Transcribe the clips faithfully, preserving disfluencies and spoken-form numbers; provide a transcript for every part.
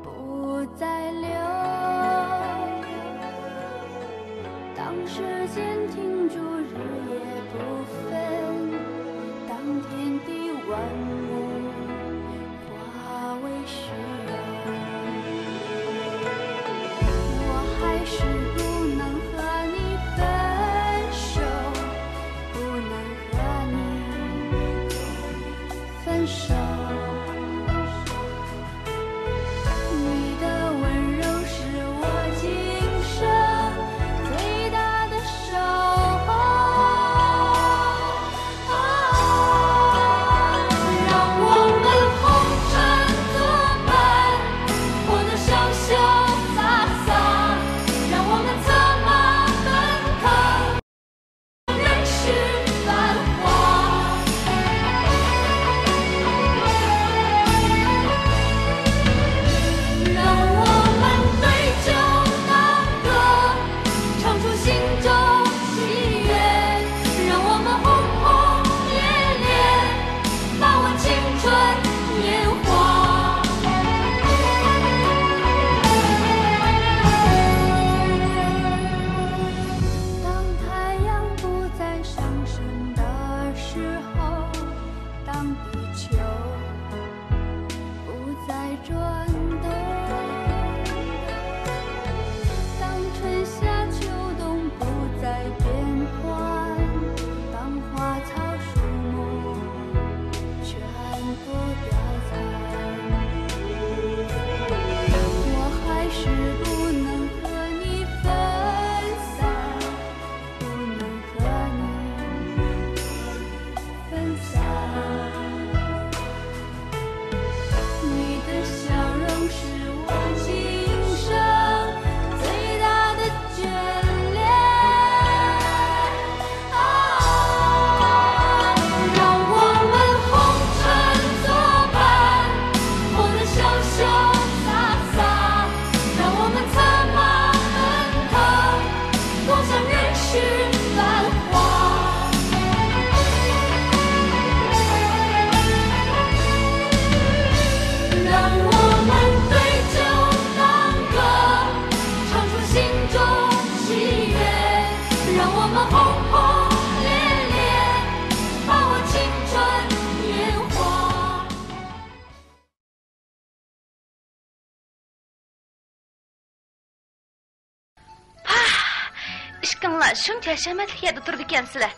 不再流。当时间停住，日夜不分，当天地万物化为虚有，我还是不能和你分手，不能和你分手。你的温柔是我今生最大的守候。让我们红尘作伴，活得潇潇洒洒，让我们策马奔腾。 人世繁华。让我们对酒当歌，唱出心中喜悦，让我们轰轰烈烈， 把握青春年华。当太阳不再上升的时候，当地球不再转动，当春夏秋冬不再变换，当花草树木 全部凋残。我还是不能和你分散，不能和你分散。你的笑容是我今生最大的眷恋。 让我们红尘作伴，活得潇潇洒洒，让我们策马奔腾，共享人世繁华。让我们对酒当歌，唱出心中喜悦。 让我们轰轰烈烈，把握青春年华。 پاھ! ئىككىڭلار شۇنچە ھەشەمەتلىك يەردە تۇرىدىكەنسىلەر.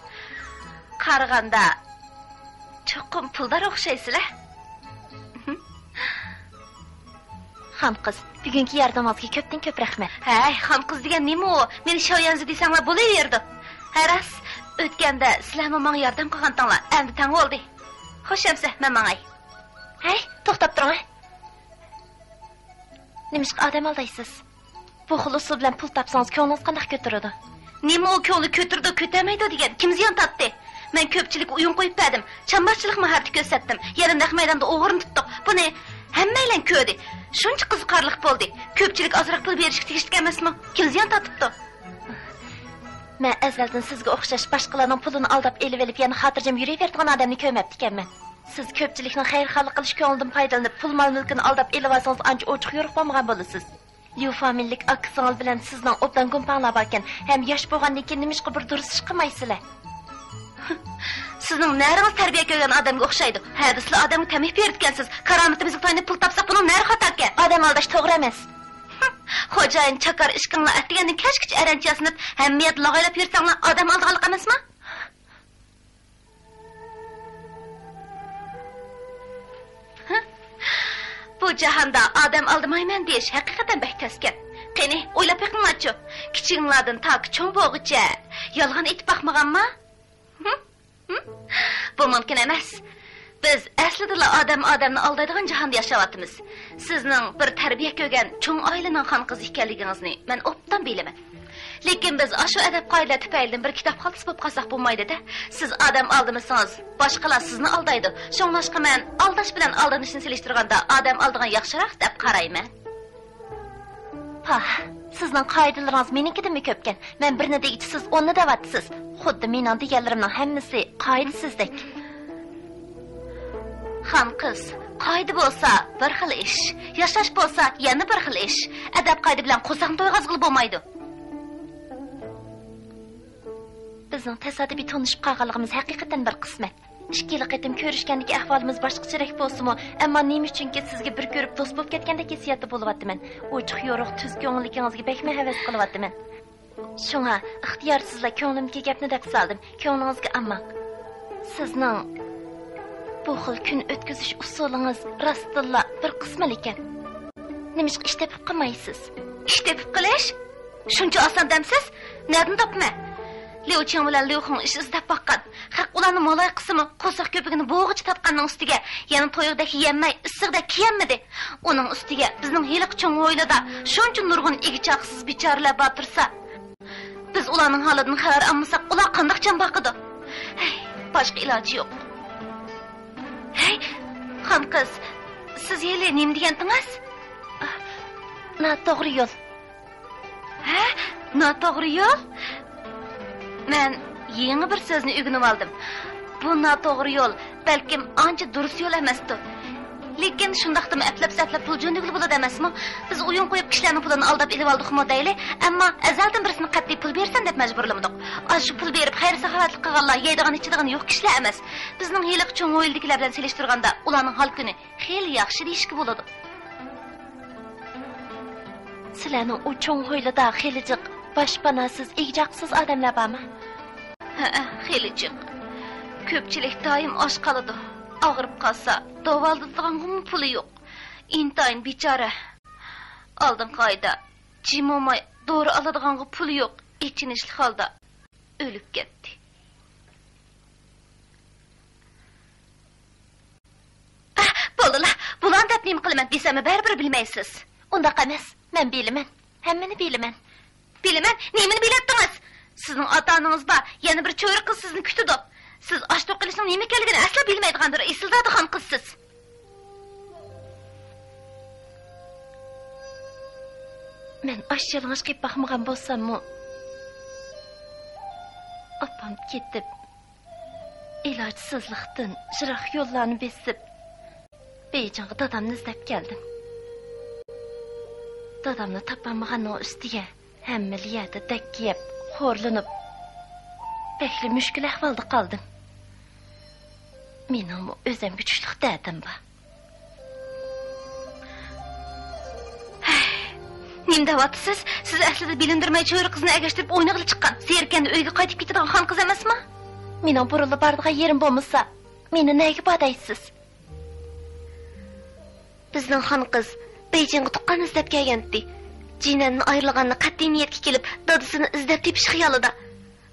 قارىغاندا چوقۇم پۇلدار ئوخشايسىلەر. خان قىز، بۈگۈنكى ياردىمىڭىزگە كۆپتىن كۆپ رەھمەت. ھەي، خان قىز دېگەن نېمە ئۇ؟ مېنى شاۋيەنزى دېسەڭلار بولۇۋېرىدۇ. ھە راست، ئۆتكەندە سىلەرمۇ ماڭا ياردەم قىلغانتىڭلار، ئەمدى تەڭ بولدى. خوش ئەمسە، مەن ماڭاي. ھەي، توختاپ تۇرۇڭ ھە. نېمىشقا ئادەم ئالدايسىز؟ بۇ خىل ئۇسۇل بىلەن پۇل تاپسىڭىز، كۆڭلىڭىز قانداق كۆتۈرىدۇ؟ نېمە ئۇ كۆڭلى كۆتۈرىدۇ، كۆتەرمەيدۇ دېگەن؟ كىم زىيان تارتتى؟ مەن كۆپچىلىككە ئويۇن قويۇپ بەردىم، چامباشچىلىق ماھارىتى كۆرسەتتىم، يەنە نەق مەيداندا ئوغرىنى تۇتتۇق. بۇنى ھەممەيلەن كۆردى. شۇنچە قىزىقارلىق بولدى. كۆپچىلىك ئازراق پۇل بېرىشكە تېگىشلىك ئەمەسمۇ؟ كىم زىيان تارتىپتۇ؟ مەن ئەزەلدىن سىزگە ئوخشاش باشقىلارنىڭ پۇلىنى ئالداپ ئېلىۋېلىپ، يەنە خاتىرجەم يۈرۈۋېرىدىغان ئادەمنى كۆرمەپتىكەنمەن. سىز كۆپچىلىكنىڭ خەيرخاھلىق قىلىش كۆڭلىدىن پايدىلىنىپ، پۇل مال-مۈلكىنى ئالداپ ئېلىۋالسىڭىز، ئانچە ئوچۇق-يورۇق بولمىغان بولىسىز. ليۇ فامىلىلىك ئاكا-سىڭىل بىلەن سىزنىڭ ئوبدان گۇمپاڭلار باركەن، ھەم ياش بولغاندىن كېيىن نېمىشقا بىر دۇرۇس ئىش قىلمايسىلەر؟ سىزنىڭ نەرىڭىز تەربىيە كۆرگەن ئادەمگە ئوخشايدۇ. ھەدە سىلەر ئادەمگە تەمىھ بېرىدىكەنسىز، كارامىتىمىزگە تايىنىپ پۇل تاپساق، بۇنىڭ نەرى خاتاركەن؟ ئادەم ئالداش توغرا ئەمەس. خوجايىن چاكار ئىككىڭلار ئەتىگەندىن كەچكىچە ئەرەنچە ياسىنىپ، ھەممە يەردە لاغايلاپ يۈرسەڭلار، ئادەم ئالدىغانلىق ئەمەسما؟ بۇ جاھاندا ئادەم ئالدىمايمەن دېيىش ھەقىقەتەن بەك تەسكەن. قېنى، ئويلاپ بېقىڭلارچۇ، كىچىكىڭلاردىن تاكى چوڭ بولغۇچە يالغان ئېيتىپ باقمىغانما؟ بۇ مۇمكىن ئەمەس. بىز ئەسلىدىلا ئادەم ئادەمنى ئالدايدىغان جاھاندا ياشاۋاتىمىز. سىزنىڭ بىر تەربىيە كۆرگەن چوڭ ئائىلىنىڭ خان قىزى ئىكەنلىكىڭىزنى مەن ئوبدان بىلىمەن. لېكىن بىز ئاشۇ ئەدەپ-قائىدىلەر تۈپەيلىدىن بىر كىتاب خالتىسى بولۇپ قالساق بولمايدۇ-دە. سىز ئادەم ئالدىمىسىڭىز، باشقىلار سىزنى ئالدايدۇ. شۇڭلاشقا مەن ئالداش بىلەن ئالدىنىشنى سېلىشتۇرغاندا ئادەم ئالدىغان ياخشىراق دەپ قارايمەن. پاھ، سىزنىڭ قائىدىلىرىڭىز مېنىڭكىدىنمۇ كۆپكەن. مەن بىرنى دېگۈچە سىز ئوننى دەۋاتىسىز. خۇددى مېنىڭ دېگەنلىرىمنىڭ ھەممىسى قائىدىسىزدەك. خان قىز، قائىدە بولسا بىر خىل ئىش، ياشاش بولسا يەنە بىر خىل ئىش. ئەدەپ-قائىدە بىلەن قورساقنى تويغۇزغىلى بولمايدۇ. بىزنىڭ تاسادىپىي تونۇشۇپ قالغانلىقىمىز ھەقىقەتەن بىر قىسمەت. ئىككىلا قېتىم كۆرۈشكەندىكى ئەھۋالىمىز باشقىچىرەك بولسىمۇ، ئەمما نېمە ئۈچۈنكى سىزگە بىر كۆرۈپ دوست بولۇپ كەتكەندەك ھېسسىياتتا بولۇۋاتىمەن. ئوچۇق-يورۇق تۈز كۆڭۈللۈكىڭىزگە بەكمۇ ھەۋەس قىلىۋاتىمەن. شۇڭا ئىختىيارسىزلا كۆڭلۈمدىكى گەپنى دەپ سالدىم. كۆڭلىڭىزگە ئالماڭ. سىزنىڭ بۇ خىل كۈن ئۆتكۈزۈش ئۇسۇلىڭىز راستتىنلا بىر قىسمەن ئىكەن. نېمىشقا ئىش تېپىپ قالمايسىز؟ ئىش تېپىپ قېلىش؟ شۇنچە ئاسان دەمسىز؟ نەدىن تاپىمەن؟ ليۇ چىڭ بىلەن ليۇ خېڭ ئىش ئىزدەپ باققان. خەق ئۇلارنى مالاي قىلسىمۇ، قورساق كۆپۈكىنى بوغىچە تارتقاننىڭ ئۈستىگە، يەنە تويغۇدەك يېيەلمەي، ئىسسىقىدەك كىيەلمىدى. ئۇنىڭ ئۈستىگە بىزنىڭ ھېلىقى چوڭ ھويلىدا شۇنچە نۇرغۇن ئىگە-چاقىسىز بىچارىلەر بار تۇرسا، بىز ئۇلارنىڭ ھالىدىن خەۋەر ئالمىساق، ئۇلار قانداق جان باقىدۇ؟ ھەي، باشقا ئىلاجى يوق. ھەي، خان قىز، سىز ھېلى نېمە دېگەنتىڭىز؟ ناتوغرا يول. ھە؟ ناتوغرا يول؟ مەن يېڭى بىر سۆزنى ئۆگىنىۋالدىم. بۇ ناتوغرا يول، بەلكىم ئانچە دۇرۇس يول ئەمەستۇ. لېكىن شۇنداقتىمۇ ئەپلەپ-سەپلەپ پۇل جۆندىگىلى بولىدۇ ئەمەسمۇ؟ بىز ئويۇن قويۇپ كىشىلەرنىڭ پۇلىنى ئالداپ ئېلىۋالدۇقمۇ دەيلى، ئەمما ئەزەلدىن بىرسىنى قەتئىي پۇل بېرىسەن دەپ مەجبۇرلىمىدۇق. ئاشۇ پۇل بېرىپ خەير-ساخاۋەتلىك قىلغانلار يەيدىغان-ئىچىدىغىنى يوق كىشىلەر ئەمەس. بىزنىڭ ھېلىقى چوڭ ھويلىدىكىلەر بىلەن سېلىشتۇرغاندا ئۇلارنىڭ ھال-كۈنى خېلى ياخشى دېيىشكە بولىدۇ. سىلەرنىڭ ئۇ چوڭ ھويلىدا خېلى جىق باشپاناسىز، ئىگە-چاقىسىز ئادەملەر بارمۇ؟ ھەئە، خېلى جىق. كۆپچىلىك دائىم ئاچ قالىدۇ. ئاغرىپ قالسا، داۋالىتىدىغانغىمۇ پۇلى يوق. ئىنتايىن بىچارە. ئالدىنقى ئايدا جىم بولماي دورا ئالىدىغانغا پۇلى يوق، ئېچىنىشلىق ھالدا ئۆلۈپ كەتتى. ئەھ، بولدىلا، بۇلارنى دەپ نېمە قىلىمەن دېسەممۇ بەرىبىر بىلمەيسىز. ئۇنداق ئەمەس، مەن بىلىمەن، ھەممىنى بىلىمەن. بىلىمەن؟ نېمىنى بىلەتتىڭىز؟ سىزنىڭ ئاتا-ئانىڭىز بار، يەنە بىر چۆرە قىز سىزنى كۈتىدۇ. سىز ئاچ-توق قېلىشنىڭ نېمە ئىكەنلىكىنى ئەسلا بىلمەيدىغان بىر ئېسىل دادىخان قىزسىز. مەن ئاچ-يالىڭاچ قېلىپ باقمىغان بولساممۇ، ئاپام كېتىپ، ئىلاجسىزلىقتىن يىراق يوللارنى بېسىپ، بېيجىڭغا دادامنى ئىزدەپ كەلدىم. دادامنى تاپالمىغاننىڭ ئۈستىگە، ھەممىلا يەردە دەككە يەپ، خورلىنىپ، بەكلا مۈشكۈل ئەھۋالدا قالدىم. مېنىڭمۇ ئۆزۈمگە چۈشلۈق دەردىم بار. نېمە دەۋاتىسىز؟ سىز ئەسلىدە بىلىندۈرمەي چۆرە قىزنى ئەگەشتۈرۈپ ئوينىغىلى چىققان، زېرىككەندە ئۆيگە قايتىپ كېتىدىغان خان قىز ئەمەسمۇ؟ مېنىڭ بۇرۇنلا بارىدىغان يېرىم بولمىسا، مېنى نەگە بار دەيسىز؟ بىزنىڭ خان قىز بېيجىڭغا تۇغقان ئىزدەپ كەلگەنتى. جىنەندىن ئايرىلغاندا قەتئىي نىيەتكە كېلىپ، دادىسىنى ئىزدەپ تېپىش خىيالىدا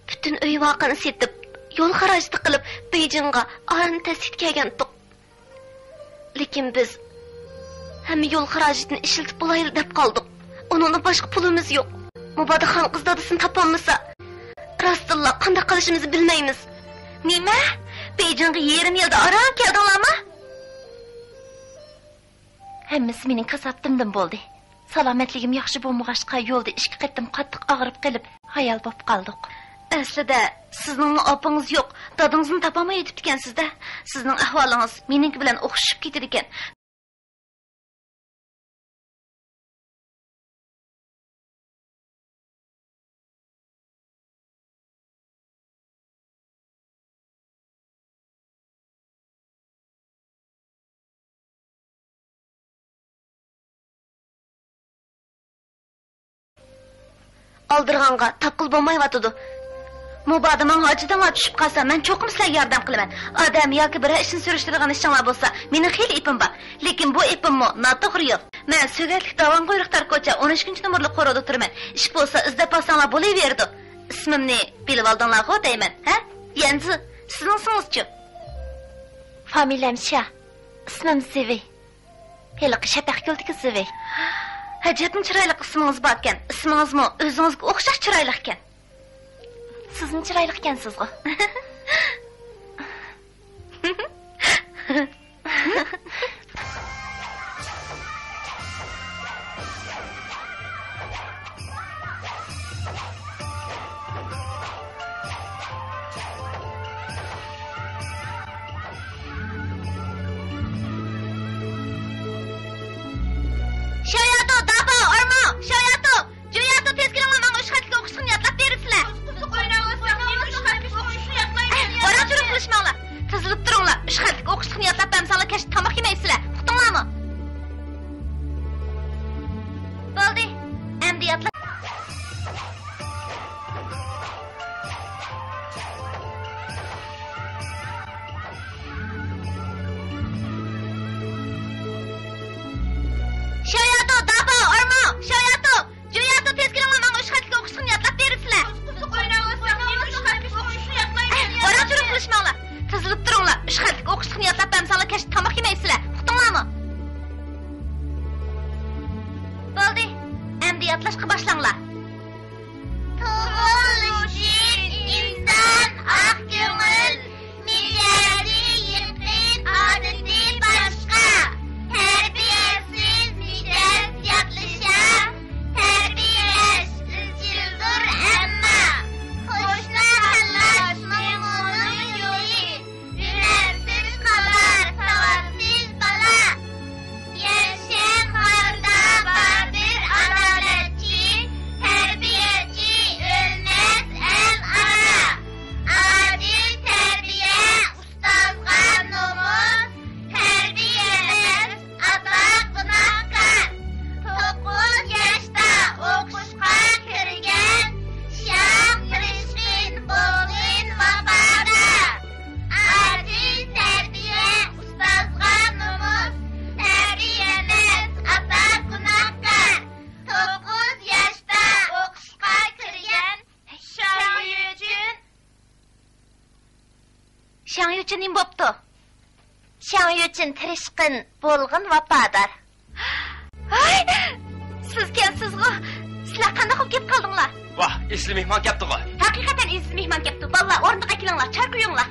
پۈتۈن ئۆي-ۋاقىنى سېتىپ، يول خىراجىتى قىلىپ، بېيجىڭغا ئاران تەستىكتە كەلگەنتۇق. لېكىن بىز ھەممە يول خىراجىتىنى ئىشلىتىپ بولايلى دەپ قالدۇق. ئۇنىڭدىن باشقا پۇلىمىز يوق. مۇبادا خان قىز دادىسىنى تاپالمىسا، راستتىنلا قانداق قىلىشىمىزنى بىلمەيمىز. نېمە؟ بېيجىڭغا يېرىم يىلدا ئاران كەلدىڭلارمۇ؟ ھەممىسى مېنىڭ كاساپىتىمدىن بولدى. سالامەتلىكىم ياخشى بولمىغاچقا، يولدا ئىككى قېتىم قاتتىق ئاغرىپ قېلىپ، ھايال بولۇپ قالدۇق. ئەسلىدە، سىزنىڭمۇ ئاپىڭىز يوق، دادىڭىزنى تاپالماي يېتىپتىكەنسىز-دە. سىزنىڭ ئەھۋالىڭىز مېنىڭكى بىلەن ئوخشىشىپ كېتىدىكەن. ئالدىرىغانغا تاپقىلى بولمايۋاتىدۇ. مۇبادا ماڭا ھاجىتىڭلار چۈشۈپ قالسا، مەن چوقۇم سىلەرگە ياردەم قىلىمەن. ئادەم ياكى بىرەر ئىشنى سۈرۈشتۈرىدىغان ئىشىڭلار بولسا، مېنىڭ خېلى ئېپىم بار. لېكىن بۇ ئېپىممۇ ناتوغرا يول. مەن سۆگەتلىك داۋانقۇيرۇق تار كوچا ئون ئۈچىنچى نومۇرلۇق قورۇدا تۇرىمەن. ئىش بولسا ئىزدەپ بارساڭلار بولۇۋېرىدۇ. ئىسمىمنى بىلىۋالدىڭلارغۇ دەيمەن، ھە؟ يەنزى، سىزنىڭ ئىسمىڭىزچۇ؟ فامىلەم شيا، ئىسمىم زىۋى. ھېلىقى شەپەق گۈلدىكى زىۋى. ئەجەبمۇ چىرايلىق ئىسمىڭىز باركەن. ئىسمىڭىزمۇ ئۆزىڭىزگە ئوخشاش چىرايلىقكەن. سىزمۇ چىرايلىقكەنسىزغۇ. قىلىشماڭلار. تىزىلىپ تۇرۇڭلار. ئۈچ خەتلىك ئوقۇشلۇقنى يادلاپ بەرمىسەڭلار، كەچتە تاماق يېمەيسىلەر. ئۇقتۇڭلارمۇ؟ بولدى. ئەمدى يادلاپ. شاياتو، دابا، ئورماڭ، شاياتو، جۇياتو، تېز كېلىڭلار، ماڭا ئۈچ خەتلىك ئوقۇشلۇقنى يادلاپ بېرىسىلەر. قىزىق ئويناۋاتساق، نېمە ئۈچ خەتلىك ئوقۇشلۇقنى يادلايمىز؟ ئوراق-چۇرۇق قىلىشماڭلار. تىزىلىپ تۇرۇڭلار. ئۈچ خەتلىك ئوقۇشلۇقنى يادلاپ بەرمىسەڭلار، كەچتە تاماق يېمەيسىلەر. ئۇقتۇڭلارمۇ؟ بولدى. ئەمدى يادلاشقا باشلاڭلار. تۇغۇلۇشى ئىنسان ئاق كۆڭۈل، مىجەزى يېقىن، ئادىتى باشقا. تەربىيەسىز مىجەز ياتلىشار، تەربىيەلەش ئىزچىلدۇر ئەمما. قوشنا تاللاشنىڭ ئۇنىڭ يولى، ھۈنەرسىز قالار ساۋاتسىز بالا. يەشەن غاردا باردۇر ئادالەتچى، تەربىيەچى ئۆلمەس ئەل ئارا. ئادىل تەربىيە ئۇستازغا نومۇس، تەربىيەلەش ئاتا گۇناھكار. توققۇز ياشتا ئوقۇشقا كىرگەن، شاڭ تىرىشقىن بولغىن ۋاپادار. ئادىل تەربىيە ئۇستازغا نومۇس، تەربىيەلەش ئاتا گۇناھكار. توققۇز ياشتا ئوقۇشقا كىرگەن، شاڭ يۈچۈن. شاڭ يۈچۈن نېمە بوپتۇ؟ شاڭ يۈچۈن تىرىشقىن، بولغىن ۋاپادار. ھاي! سىزكەنسىزغۇ؟ سىلەر قانداق بولۇپ كېلىپ قالدىڭلار؟ ۋاھ، ئېسىل مېھمان كەپتىغۇ! ھەقىقەتەن ئېسىل مېھمان كەپتۇ. بالىلار، ئورۇندۇق ئەكېلىڭلار، چاي قۇيۇڭلار.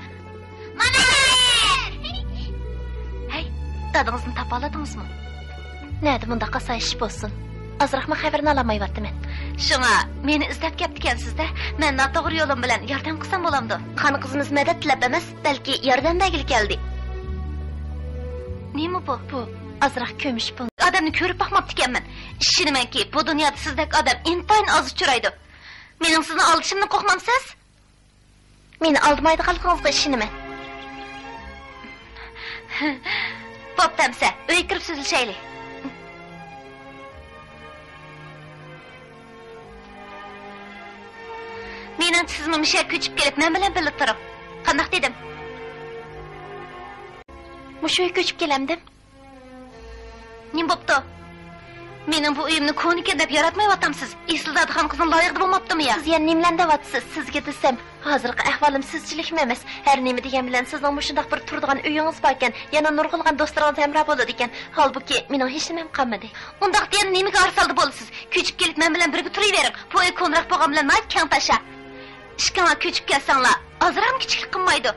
مانا! ھەي، دادىڭىزنى تاپالىدىڭىزمۇ؟ نەدە مۇنداق ئاسايىش بولسۇن؟ ئازراقمۇ خەۋىرىنى ئالالمايۋاتىمەن. شۇڭا مېنى ئىزدەپ كەپتىكەنسىز-دە، مەن ناتوغرا يولۇم بىلەن ياردەم قىلسام بولامدۇ؟ خان قىزىمىز مەدەت تىلەپ ئەمەس، بەلكى ياردەم بەرگىلى كەلدى. نېمە بۇ؟ بۇ ئازراق كۈمۈش پۇل. ئادەمنى كۆرۈپ باقماپتىكەنمەن. ئىشىنىمەنكى، بۇ دۇنيادا سىزدەك ئادەم ئىنتايىن ئاز ئۇچرايدۇ. مېنىڭ سىزنى ئالدىشىمدىن قورقمامسىز؟ مېنى ئالدىمايدىغانلىقىڭىزغا ئىشىنىمەن. بوپتۇ ئەمسە، ئۆيگە كىرىپ سۆزلىشەيلى. مېنىڭچە سىزمۇ مۇشۇ يەرگە كۆچۈپ كېلىپ، مەن بىلەن بىللە تۇرۇڭ. قانداق دېدىم؟ مۇشۇ ئۆيگە كۆچۈپ كېلەمدىم. نېمە بوپتۇ؟ مېنىڭ بۇ ئۆيۈمنى كونىكەن دەپ ياراتمايۋاتامسىز؟ ئېسىل دادىخان قىزنىڭ لايىقىدا بولماپتۇمۇ يا؟ سىز يەنە نېمىلەرنى دەۋاتىسىز؟ سىزگە دېسەم، ھازىرقى ئەھۋالىم سىزچىلىكمۇ ئەمەس. ھەر نېمە دېگەن بىلەن سىزنىڭ مۇشۇنداق بىر تۇرىدىغان ئۆيىڭىز باركەن، يەنە نۇرغۇنلىغان دوستلىرىڭىز ھەمراھ بولىدىكەن. ھالبۇكى، مېنىڭ ھېچنېمەم قالمىدى. ئۇنداقتا يەنە نېمىگە ئارىسالدى بولىسىز؟ كۆچۈپ كېلىپ مەن بىلەن بىرگە تۇرۇۋېرىڭ. بۇ ئۆي كونىراق بولغان بىلەن ناھايىتى كەڭ تاشا. ئىككىڭلار كۆچۈپ كەلسەڭلار، ئازراقمۇ كىچىكلىك قىلمايدۇ.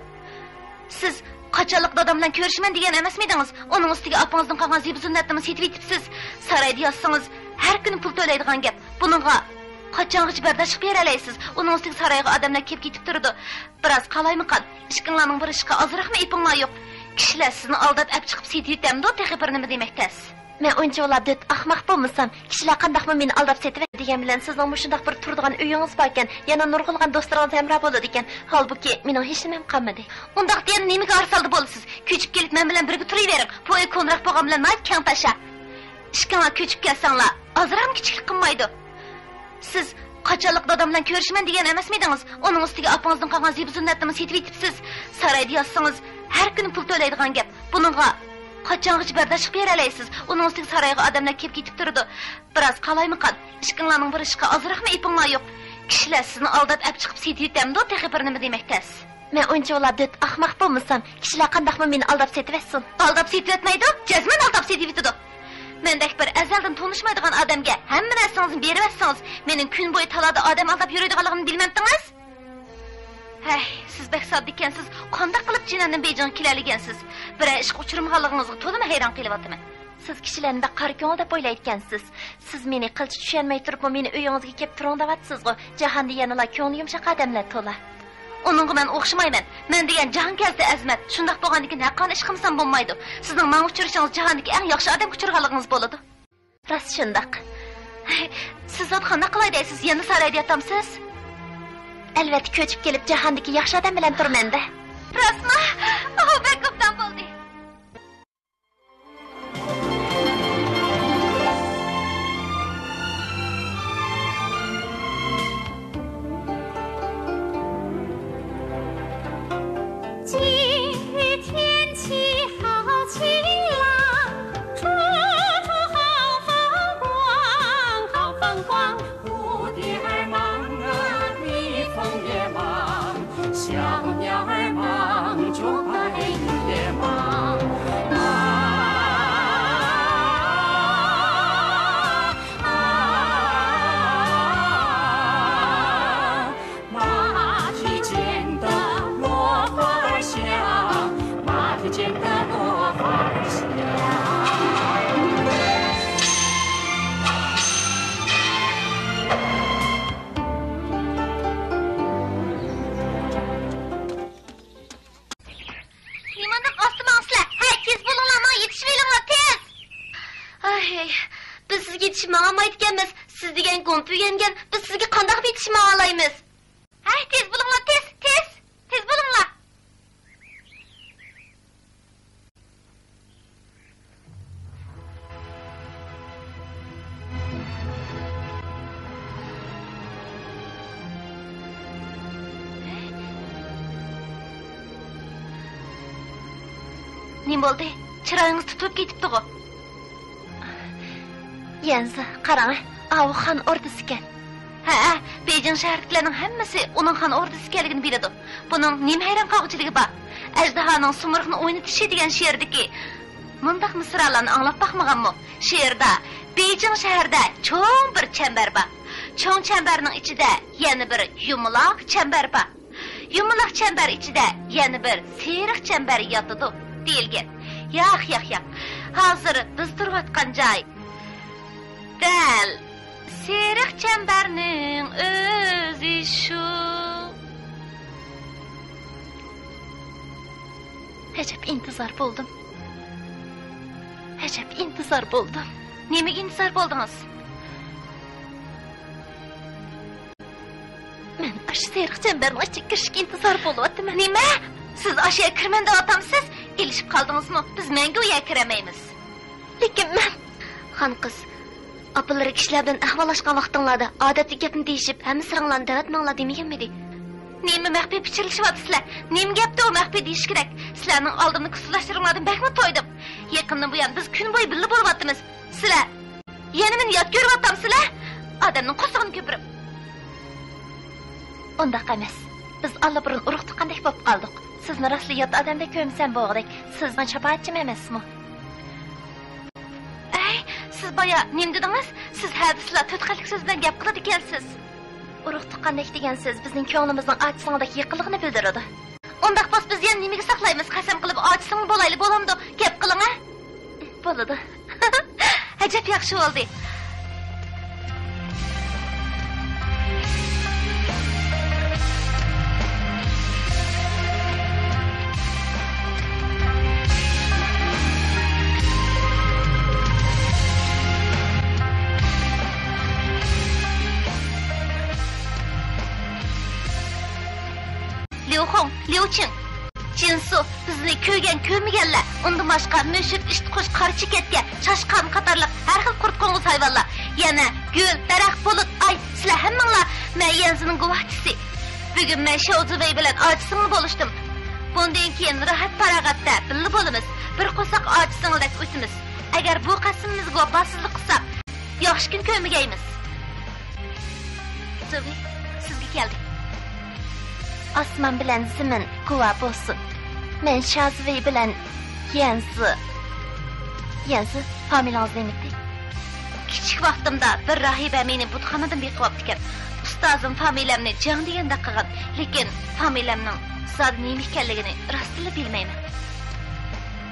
سىز قاچانلىق دادام بىلەن كۆرۈشىمەن دېگەن ئەمەسمىدىڭىز؟ ئۇنىڭ ئۈستىگە ئاپىڭىزدىن قالغان زىبۇ-زىننەتنىمۇ سېتىۋېتىپسىز. سارايدا ياتسىڭىز، ھەر كۈنى پۇل تۆلەيدىغان گەپ. بۇنىڭغا قاچانغىچە بەرداشلىق بېرەلەيسىز؟ ئۇنىڭ ئۈستىگە سارايغا ئادەملەر كېلىپ كېتىپ تۇرىدۇ. بىراز قالايمىقان، ئىككىڭلارنىڭ بىر ئىشقا ئازراقمۇ ئېپىڭلار يوق. كىشىلەر سىزنى ئالداپ ئەپ چىقىپ سېتىۋېتەمدۇ، تېخى بىر نېمە دېمەك تەس. مەن ئۇنچىۋالا دۆت ئاخماق بولمىسام، كىشىلەر قانداقمۇ مېنى ئالداپ سېتىۋەت دېگەن بىلەن سىزنىڭ مۇشۇنداق بىر تۇرىدىغان ئۆيىڭىز باركەن، يەنە نۇرغۇنلىغان دوستلىرىڭىز ھەمراھ بولىدىكەن. ھالبۇكى، مېنىڭ ھېچنېمەم قالمىدى. ئۇنداقتا يەنە نېمىگە ئارىسالدى بولىسىز؟ كۆچۈپ كېلىپ مەن بىلەن بىرگە تۇرۇۋېرىڭ. بۇ ئۆي كونىراق بولغان بىلەن ناھايىتى كەڭ تاشا. ئىككىڭلار كۆچۈپ كەلسەڭلار، ئازراقمۇ كىچىكلىك قىلمايدۇ. سىز قاچانلىق دادام بىلەن كۆرۈشىمەن دېگەن ئەمەسمىدىڭىز؟ ئۇنىڭ ئۈستىگە ئاپىڭىزدىن قالغان زىبۇ-زىننەتنىمۇ سېتىۋېتىپسىز. سارايدا ياتسىڭىز، ھەر كۈنى پۇل تۆلەيدىغان گەپ. بۇنىڭغا قاچانغىچە بەرداشلىق بېرەلەيسىز؟ ئۇنىڭ ئۈستىگە سارايغا ئادەملەر كېلىپ كېتىپ تۇرىدۇ. بىراز قالايمىقان، ئىككىڭلارنىڭ بىر ئىشقا ئازراقمۇ ئېپىڭلار يوق. كىشىلەر سىزنى ئالداپ ئەپ چىقىپ سېتىۋېتەمدۇ، تېخى بىر نېمە دېمەك تەس. مەن ئۇنچىۋالا دۆت ئاخماق بولمىسام، كىشىلەر قانداقمۇ مېنى ئالداپ سېتىۋەتسۇن؟ ئالداپ سېتىۋەتمەيدۇ، جەزمەن ئالداپ سېتىۋېتىدۇ. مەندەك بىر ئەزەلدىن تونۇشمايدىغان ئادەمگە ھەممە نەرسىڭىزنى بېرىۋەتسىڭىز، مېنىڭ كۈن بويى تالادا ئادەم ئالداپ يۈرىدىغانلىقىمنى بىلمەمتىڭىز؟ ھەي، سىز بەك ساددىكەنسىز، قانداق قىلىپ جىنەندىن بېيجىڭغا كېلەلىگەنسىز؟ بىرەر ئىشقا ئۇچرىمىغانلىقىڭىزغا تولىمۇ ھەيران قېلىۋاتىمەن. سىز كىشىلەرنى بەك قارا كۆڭۈل دەپ ئويلايدىكەنسىز. سىز مېنى قىلچە چۈشەنمەي تۇرۇپمۇ مېنى ئۆيىڭىزگە كېلىپ تۇرۇڭ دەۋاتىسىزغۇ؟ جاھاندا يەنىلا كۆڭلى يۇمشاق ئادەملەر تولا. ئۇنىڭغا مەن ئوخشىمايمەن. مەن دېگەن جاھانكەزدە ئەزىمەت. شۇنداق بولغاندىكىن ھەققانىي ئىش قىلمىسام بولمايدۇ. سىزنىڭ ماڭا ئۇچرىشىڭىز جاھاندىكى ئەڭ ياخشى ئادەمگە ئۇچرىغانلىقىڭىز بولىدۇ. راست شۇنداق. سىز زادى قانداق قىلاي دەيسىز؟ يەنە سارايدا ياتامسىز؟ ئەلۋەتتە، كۆچۈپ كېلىپ جاھاندىكى ياخشى ئادەم بىلەن تۇرىمەن-دە. راستما؟ ئاۋۇ بەك ئوبدان بولدى. 今日天气好晴朗，处处好风光，好风光。蝴蝶儿忙啊，蜜蜂也忙，小鸟儿忙，捉白云也忙。啊，啊，啊。 马蹄尖的落花儿香，马蹄尖的落花儿香。نېمانداق ئاستا ماڭىسىلەر؟ ھەي، تېز بولۇڭلار، ماڭا يېتىشىۋېلىڭلار، تېز! ئاي، بىز سىزگە يېتىشىپ ماڭالمايدىكەنمىز. سىز دېگەن گۇمپا ئۆگەنگەن، بىز سىزگە قانداق يېتىشىپ ماڭالايمىز؟ ھەي، تېز بولۇڭلار، تېز، تېز! تېز بولۇڭلار! نېمە بولدى؟ چىرايىڭىز تۇتۇلۇپ كېتىپتىغۇ؟ يەنزى، قاراڭە، ئاۋۇ خان ئوردىسىكەن. ھەئە، بېيجىڭ شەھىرىدىكىلەرنىڭ ھەممىسى ئۇنىڭ خان ئوردىسى ئىكەنلىكىنى بىلىدۇ. بۇنىڭ نېمە ھەيران قالغۇچىلىكى بار؟ ئەجدىھانىڭ سۇمۇرغىنى ئوينىتىشى دېگەن شېئىردىكى مۇنداق مىسرالارنى ئاڭلاپ باقمىغانمۇ؟ شېئىردا بېيجىڭ شەھىرىدە چوڭ بىر چەمبەر بار. چوڭ چەمبەرنىڭ ئىچىدە يەنە بىر يۇمىلاق چەمبەر بار. يۇمىلاق چەمبەر ئىچىدە يەنە بىر سېرىق چەمبەر ياتىدۇ، دېيىلگەن. ياق، ياق، ياق. ھازىر بىز تۇرۇۋاتقان جاي دەل سېرىق چەمبەرنىڭ ئۆزى شۇ. ئەجەب ئىنتىزار بولدۇم. ئەجەب ئىنتىزار بولدۇم. نېمىگە ئىنتىزار بولدىڭىز؟ مەن ئاشۇ سېرىق چەمبەرنىڭ ئىچىگە كىرىشكە ئىنتىزار بولۇۋاتىمەن. نېمە؟ سىز ئاشۇ يەرگە كىرىمەن دەۋاتامسىز؟ ئېلىشىپ قالدىڭىزمۇ؟ بىز مەڭگۈ ئۇ يەرگە كىرەلمەيمىز. لېكىن مەن. خان قىز، ئاپىلىرى كىشىلەر بىلەن ئەھۋاللاشقان ۋاقتىڭلاردا ئادەتتىكى گەپنى دېيىشىپ، ھەممە سىرىڭلارنى دەۋەتمەڭلار دېمىگەنمىدى؟ نېمە مەخپىي پىچىرلىشىۋاتىسىلەر؟ نېمە گەپتۇ ئۇ مەخپىي دېيىش كېرەك؟ سىلەرنىڭ ئالدىمدا كۇسۇرلاشلىرىڭلاردىن بەكمۇ تويدۇم. يېقىندىن بۇيان بىز كۈن بويى بىللە بولۇۋاتىمىز. سىلەر يەنە مېنى يات كۆرۈۋاتامسىلەر؟ ئادەمنىڭ قورسىقىنى كۆپۈرۈپ. ئۇنداق ئەمەس. بىز ئاللىبۇرۇن ئۇرۇق تۇغقاندەك بولۇپ قالدۇق. سىزنى راستلا يات ئادەمدەك كۆرمىسەم بولغۇدەك. سىز مېنىڭ شاپائەتچىم ئەمەسمۇ؟ ئەي، سىز بايا نېمە دېدىڭىز؟ سىز ھەدىسىلا تۆت قەتلىك سۆز بىلەن گەپ قىلىدىكەنسىز. ئۇرۇق تۇغقاندەك دېگەن سۆز بىزنىڭ كۆڭلىمىزنىڭ ئاچا-سىڭىلدەك يېقىنلىقىنى بىلدۈرىدۇ. ئۇنداق بولسا بىز يەنە نېمىگە ساقلايمىز؟ قەسەم قىلىپ ئاچا-سىڭىل بولايلى، بولامدۇ؟ گەپ قىلىڭە. بولىدۇ. ئەجەب ياخشى بولدى. ليۇخۇڭ، ليۇچىڭ، جىنسۇ، بىزنى كۆرگەن كۆرمىگەنلەر، ئۇندىن باشقا مۈشۈك، ئىتقۇش، قارا چېكەتكە، چاشقان قاتارلىق ھەر خىل قۇرت-قوڭغۇز ھايۋانلار، يەنە گۈل، دەرەخ، بۇلۇت، ئاي، سىلەر ھەممىڭلار مەن يەنزىنىڭ گۇۋاھچىسى. بۈگۈن مەن شياۋزىۋېي بىلەن ئاچا-سىڭىل بولۇشتۇم. بۇندىن كېيىن راھەت-پاراغەتتە بىللە بولىمىز، بىر قورساق ئاچا-سىڭىلدەك ئۆسىمىز. ئەگەر بۇ قەسىمىمىزگە ۋاپاسىزلىق قىلساق، ياخشى كۈن كۆرمىگەيمىز. زۇۋى، سىزگە كەلدى. ئاسمان بىلەن زېمىن گۇۋاھ بولسۇن. مەن شياۋزىۋېي بىلەن يەنزى. يەنزى، فامىلىڭىز نېمىتى؟ كىچىك ۋاقتىمدا بىر راھىبە مېنى بۇتخانىدىن بېقىۋاپتىكەن. ئۇستازىم فامىلەمنى جاڭ دېگەندەك قىلغان، لېكىن فامىلەمنىڭ زادى نېمە ئىكەنلىكىنى راستتىنلا بىلمەيمەن.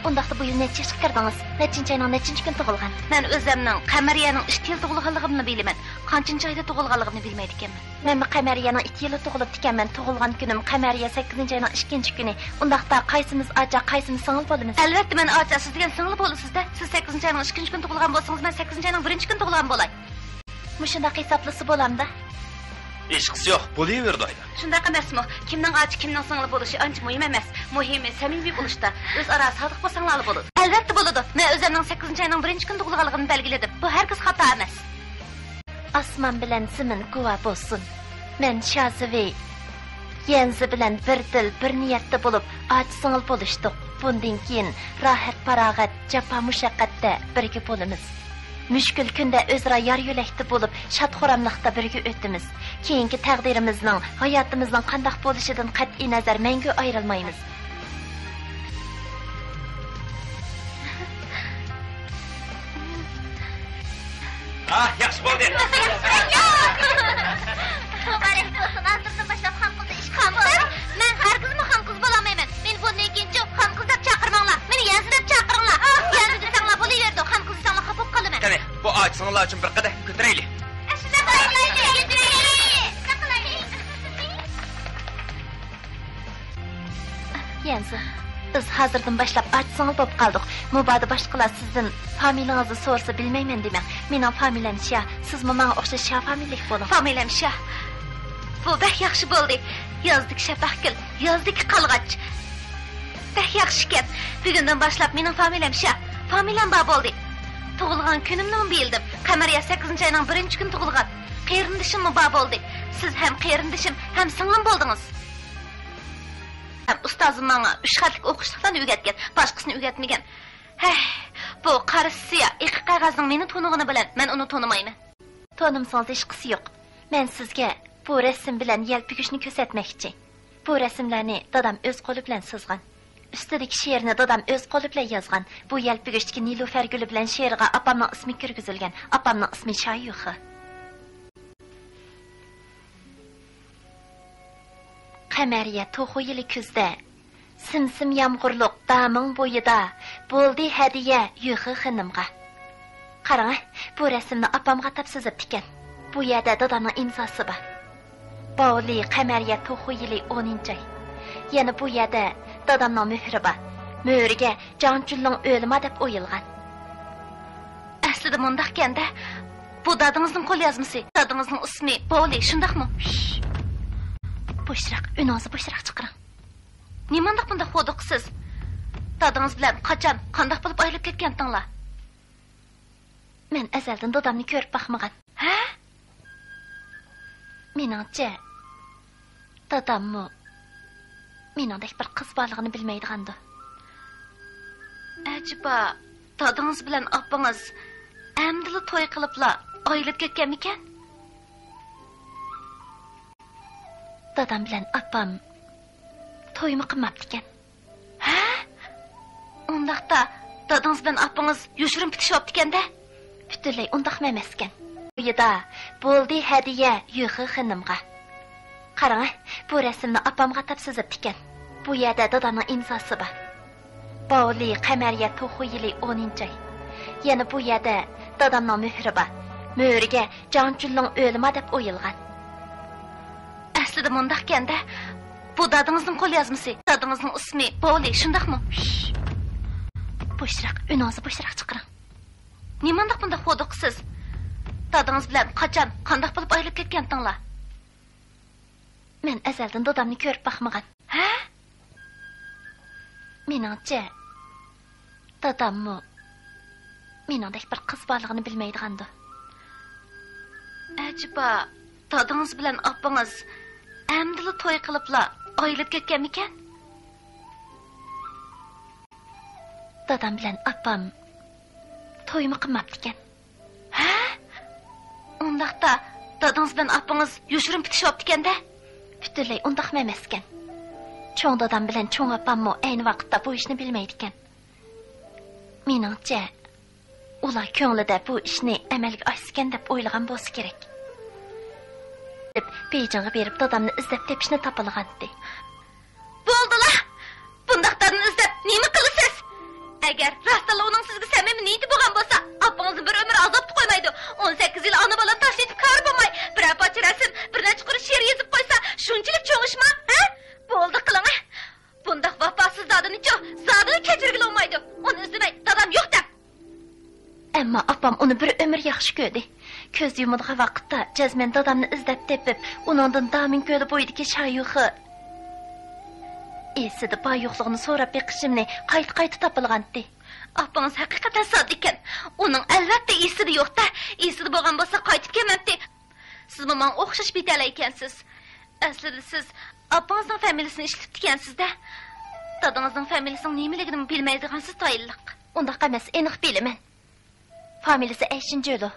ئۇنداقتا بۇ يىل نەچچە ياشقا كىردىڭىز؟ نەچچىنچى ئاينىڭ نەچچىنچى كۈنى تۇغۇلغان؟ مەن ئۆزەمنىڭ قەمەرىيەنىڭ ئىككى يىل تۇغۇلغانلىقىمنى بىلىمەن. قانچىنچى ئايدا تۇغۇلغانلىقىمنى بىلمەيدىكەنمەن. مەنمۇ قەمەرىيەنىڭ ئىككى يىلى تۇغۇلۇپتىكەنمەن. تۇغۇلغان كۈنۈم قەمەرىيە سەككىزىنچى ئاينىڭ ئىككىنچى كۈنى. ئۇنداقتا قايسىمىز ئاچا، قايسىمىز سىڭىل بولىمىز؟ ئەلۋەتتە، مەن ئاچا، سىز دېگەن سىڭىل بولىسىز-دە. سىز سەككىزىنچى ئاينىڭ ئىككىنچى كۈنى تۇغۇلغان بولسىڭىز، مەن سەككىزىنچى ئاينىڭ بىرىنچى كۈنى تۇغۇلغان بولاي. مۇشۇنداق ھېسابلىسا بولامدا؟ ھېچقىسى يوق، بولۇۋېرىدۇ ئايدا. شۇنداق ئەمەسمۇ؟ كىمنىڭ ئاچا، كىمنىڭ سىڭلى بولۇشى ئانچە مۇھىم ئەمەس. مۇھىمى سەمىمىي بولۇشتا، ئۆزئارا سادىق بولساڭلارلا بولىدۇ. ئەلۋەتتە بولىدۇ. مەن ئۆزۈمنىڭ سەككىزىنچى ئاينىڭ بىرىنچى كۈنى تۇغۇلغانلىقىنى بەلگىلىدىم. بۇ ھەرگىز خاتا ئەمەس. ئاسمان بىلەن زېمىن گۇۋاھ بولسۇن. مەن شيازىۋېي يەنزى بىلەن بىر دىل، بىر نىيەتتە بولۇپ، ئاچا سىڭىل بولۇشتۇق. بۇندىن كېيىن راھەت-پاراغەت، جاپا-مۇشەققەتتە بىرگە بولىمىز. مۈشكۈل كۈندە ئۆزئارا يار-يۆلەكتە بولۇپ، شاد-خۇراملىقتا بىرگە ئۆتىمىز. كېيىنكى تەقدىرىمىزنىڭ، ھاياتىمىزنىڭ قانداق بولۇشىدىن قەتئىينەزەر، مەڭگۈ ئايرىلمايمىز. ھا، ياخشى بولدى. مۇبارەك بولسۇن، ھازىردىن باشلاپ خانقىزدا ئىش قىلىمەن. مەن ھەرگىزمۇ خانقىز بولالمايمەن. مېنى بۇندىن كېيىنچۇ خانقىز دەپ چاقىرماڭلار. مېنى يەنزى دەپ چاقىرىڭلار. يەنزى دېسەڭلار بولۇۋېرىدۇ، خانقىز دېسەڭلار خاپا بولۇپ قالىمەن. قېنى، بۇ ئاچا سىڭىللار ئۈچۈن بىر قەدەھ كۆتۈرەيلى. يەنزى، بىز ھازىردىن باشلاپ ئاچا سىڭىل بولۇپ قالدۇق. مۇبادا باشقىلار سىزدىن فامىلىڭىزنى سورىسا، بىلمەيمەن دېمەڭ. مېنىڭ فامىلەم شيا. سىزمۇ ماڭا ئوخشاش شيا فامىلىلىك بولۇڭ. فامىلەم شيا. بۇ بەك ياخشى بولدى. يازدىكى شەپەق گۈل، يازدىكى قالغاچ. بەك ياخشىكەن. بۈگۈندىن باشلاپ مېنىڭ فامىلەم شيا. فامىلەم بار بولدى. تۇغۇلغان كۈنۈمنىمۇ بىلدىم. قەمەرىيە سەككىزىنچى ئاينىڭ بىرىنچى كۈنى تۇغۇلغان. قېرىندىشىممۇ بار بولدى. سىز ھەم قېرىندىشىم، ھەم سىڭلىم بولدىڭىز. ھەم ئۇستازىم ماڭا ئۈچ خەتلىك ئوقۇشلۇقلارنى ئۆگەتكەن، باشقىسىنى ئۆگەتمىگەن. ھەي، بۇ قارا سىيا، ئېقىق قەغەزنىڭ مېنى تونۇغىنى بىلەن مەن ئۇنى تونۇمايمەن. تونۇمىسىڭىز ھېچقىسى يوق. مەن سىزگە بۇ رەسىم بىلەن يەلپۈگۈچنى كۆرسەتمەكچى. بۇ رەسىملەرنى دادام ئۆز قولى بىلەن سىزغان. ئۈستىدىكى شېئىرنى دادام ئۆز قولى بىلەن يازغان. بۇ يەلپۈگۈچتىكى نېلۇپەر گۈلى بىلەن شېئىرغا ئاپامنىڭ ئىسمى كىرگۈزۈلگەن. ئاپامنىڭ ئىسمى شايۈخې. قەمەرىيە توخۇ يىلى كۈزدە، سىم-سىم يامغۇرلۇق دامىڭ بويىدا، بولدى ھەدىيە يۈخې خېنىمغا. قاراڭە، بۇ رەسىمنى ئاپامغا ئاتاپ سىزىپتىكەن. بۇ يەردە دادامنىڭ ئىمزاسى بار. باۋلى قەمەرىيە توخۇ يىلى ئونىنچى ئاي. يەنە بۇ يەردە دادامنىڭ مۆھرى بار. مۆرىگە جاڭ جۈنلىڭ ئۆلىما دەپ ئويۇلغان. ئەسلىدە مۇنداقكەن-دە، بۇ دادىڭىزنىڭ قوليازمىسى. دادىڭىزنىڭ ئىسمى باۋلى، شۇنداقمۇ؟ شش. بوشراق، ئۈنىڭىزنى بوشراق چىقىرىڭ. نېمانداق بۇنداق ھودۇقىسىز؟ دادىڭىز بىلەن قاچان، قانداق بولۇپ ئايرىلىپ كەتكەنتىڭلار؟ مەن ئەزەلدىن دادامنى كۆرۈپ باقمىغان. ھە؟ مېنىڭچە، داداممۇ مېنىڭدەك بىر قىز بارلىقىنى بىلمەيدىغاندۇ؟ ئەجەبا، دادىڭىز بىلەن ئاپىڭىز ئەمدىلا توي قىلىپلا ئايرىلىپ كەتكەنمىكەن؟ دادام بىلەن ئاپام تويمۇ قىلماپتىكەن. ھە؟ ئۇنداقتا دادىڭىز بىلەن ئاپىڭىز يوشۇرۇن پېتىشىۋاپتىكەن-دە؟ پۈتۈنلەي ئۇنداقمۇ ئەمەسكەن. بۇيىدا بولدى ھەدىيە يۈخې خېنىمغا. قاراڭە، بۇ رەسىمنى ئاپامغا ئاتاپ سىزىپتىكەن. بۇ يەردە دادامنىڭ ئىمزاسى بار. باۋلى قەمەرىيە توخۇ يىلى ئونىنچى ئاي. يەنە بۇ يەردە دادامنىڭ مۆھرى بار. مۆرىگە جاڭ جۈنلىڭ ئۆلىما دەپ ئويۇلغان. ئەسلىدە مۇنداقكەن-دە، بۇ دادىڭىزنىڭ قوليازمىسى. دادىڭىزنىڭ ئىسمى باۋلى، شۇنداقمۇ؟ شش. بوشراق، ئۈنىڭىزنى بوشراق چىقىرىڭ. نېمانداق بۇنداق ھودۇقىسىز؟ دادىڭىز بىلەن قاچان، قانداق بولۇپ ئايرىلىپ كەتكەنتىڭلار؟ مەن ئەزەلدىن دادامنى كۆرۈپ باقمىغان. ھە؟ مېنىڭچە، داداممۇ مېنىڭدەك بىر قىز بارلىقىنى بىلمەيدىغاندۇ؟ ئەجەبا، دادىڭىز بىلەن ئاپىڭىز ئەمدىلا توي قىلىپلا ئايرىلىپ كەتكەنمىكەن؟ دادام بىلەن ئاپام تويمۇ قىلماپتىكەن. ھە؟ ئۇنداقتا دادىڭىز بىلەن ئاپىڭىز يوشۇرۇن پېتىشىۋاپتىكەن-دە؟ پۈتۈنلەي ئۇنداقمۇ ئەمەسكەن. چوڭ دادام بىلەن چوڭ ئاپاممۇ ئەينى ۋاقىتتا بۇ ئىشنى بىلمەيدىكەن. مېنىڭچە، ئۇلار كۆڭلىدە بۇ ئىشنى ئەمەلگە ئاشسىكەن دەپ ئويلىغان بولسا كېرەك. بېيجىڭغا بېرىپ دادامنى ئىزدەپ تېپىشنى تاپىلىغانتى. بولدىلا! بۇنداق دادىنى ئىزدەپ نېمە قىلىسىز؟ ئەگەر راستتىنلا ئۇنىڭ سىزگە سەمىمىي نىيىتى بولغان بولسا، ئاپىڭىزنى بىر ئۆمۈر ئازابتا قويمايدۇ. ئون سەككىز يىل ئانا-بالىنى تاشلىۋېتىپ كارى بولماي، بىرەر پارچە رەسىم، بىر نەچچە قۇر شېئىر يېزىپ قويسا، شۇنچىلىك چوڭ ئىشما؟ ھە؟ بولدى، قىلىڭە! بۇنداق ۋاپاسىز دادىنىچۇ زادىلا كەچۈرگىلى بولمايدۇ. ئۇنى ئىزدىمەي دادام يوق دەپ. ئەمما ئاپام ئاپام ئۇنى بىر ئۆمۈر ياخشى كۆردى. كۆز يۇمىدىغان ۋاقىتتا جەزمەن دادامنى ئىزدەپ تېپىپ، ئۇنىڭدىن دامىن كۆلى بويىدىكى شايۇخې ئېسىدە بار يوقلۇقىنى سوراپ بېقىشىمنى قايتا-قايتا تاپىلىغانتى. ئاپىڭىز ھەقىقەتەن ساددا ئىكەن. ئۇنىڭ ئەلۋەتتە ئېسىدە يوق-تە. ئېسىدە بولغان بولسا قايتىپ كەلمەمتى. سىزمۇ ماڭا ئوخشاش بىتەلەي ئىكەنسىز. ئەسلىدە سىز ئاپىڭىزنىڭ فامىلىسىنى ئىشلىتىپتىكەنسىز-دە. دادىڭىزنىڭ فامىلىسىنىڭ نېمىلىكىنىمۇ بىلمەيدىغانسىز تايىنلىق. ئۇنداق ئەمەس، ئېنىق بىلىمەن. فامىلىسى ئەيشىنجۆلۇ.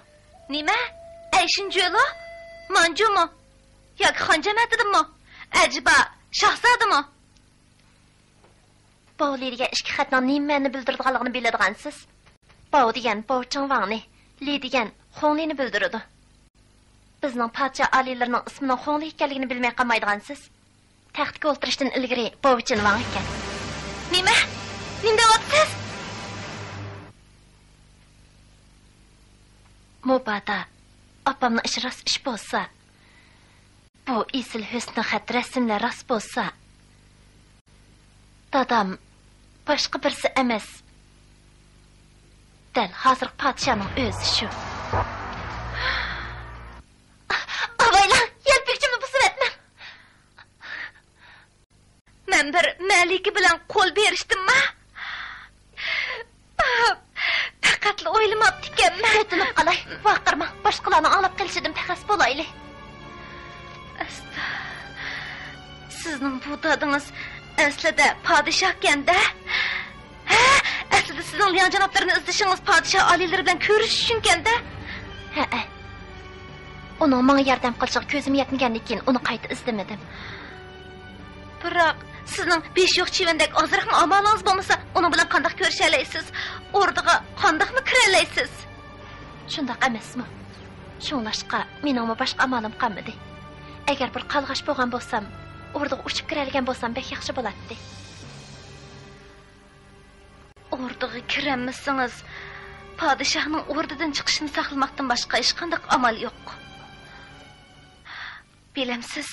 نېمە؟ ئەيشىنجۆلۇ؟ مانجۇمۇ؟ ياكى خان جەمەتىدىنمۇ؟ ئەجەبا، شاھزادىمۇ؟ باۋ لى دېگەن ئىككى خەتنىڭ نېمە مەنە بىلدۈرىدىغانلىقىنى بىلىدىغانسىز؟ باۋ دېگەن باۋ چىڭ ۋاڭنى، لى دېگەن خۇڭ لىنى بىلدۈرىدۇ. بىزنىڭ پادىشاھ ئالىيلىرىنىڭ ئىسمىنىڭ خۇڭ لى ئىكەنلىكىنى بىلمەي قالمايدىغانسىز؟ تەختكە ئولتۇرۇشتىن ئىلگىرى باۋ چىن ۋاڭ ئىكەن. نېمە؟ نېمە دەۋاتىسىز؟ مۇبادا ئاپامنىڭ ئىشى راست ئىش بولسا، بۇ ئېسىل ھۆسنى خەت رەسىملەر راست بولسا، دادام باشقا بىرسى ئەمەس، دەل ھازىرقى پادىشاھنىڭ ئۆزى شۇ. ئاۋايلا، يەلپۈگۈچۈمنى بۇزۇۋەتمەڭ. مەن بىر مەلىكە بىلەن قول بېرىشتىمما؟ پەقەتلا ئويلىماپتىكەنمەن. پېتىنىپ قالاي، ۋارقىرىماڭ، باشقىلارنىڭ ئاڭلاپ قېلىشىدىن پەخەس بولايلى. ئەستا، سىزنىڭ بۇ دادىڭىز ئەسلىدە پادىشاھكەن-دە؟ ھە؟ ئەسلىدە سىزنىڭ لياڭ جانابلىرىنى ئىزدىشىڭىز پادىشاھ ئالىيلىرى بىلەن كۆرۈشۈش ئۈچۈنكەن-دە؟ ھەئە. ئۇنىڭ ماڭا ياردەم قىلىشىغا كۆزۈم يەتمىگەندىن كېيىن ئۇنى قايتا ئىزدىمىدىم. بىراق، سىزنىڭ بېشى يوق چىۋىندەك ئازراقمۇ ئامالىڭىز بولمىسا، ئۇنىڭ بىلەن قانداق كۆرۈشەلەيسىز؟ ئوردىغا قانداقمۇ كىرەلەيسىز؟ شۇنداق ئەمەسمۇ؟ شۇڭلاشقا، مېنىڭمۇ باشقا ئامالىم قالمىدى. ئەگەر بىر قالغاچ بولغان بولسام، ئوردىغا ئۇچۇپ كىرەلىگەن بولسام بەك ياخشى بولاتتى. ئوردىغا كىرەلمىسىڭىز، پادىشاھنىڭ ئوردىدىن چىقىشىنى ساقلىماقتىن باشقا ھېچقانداق ئامال يوق. بىلەمسىز،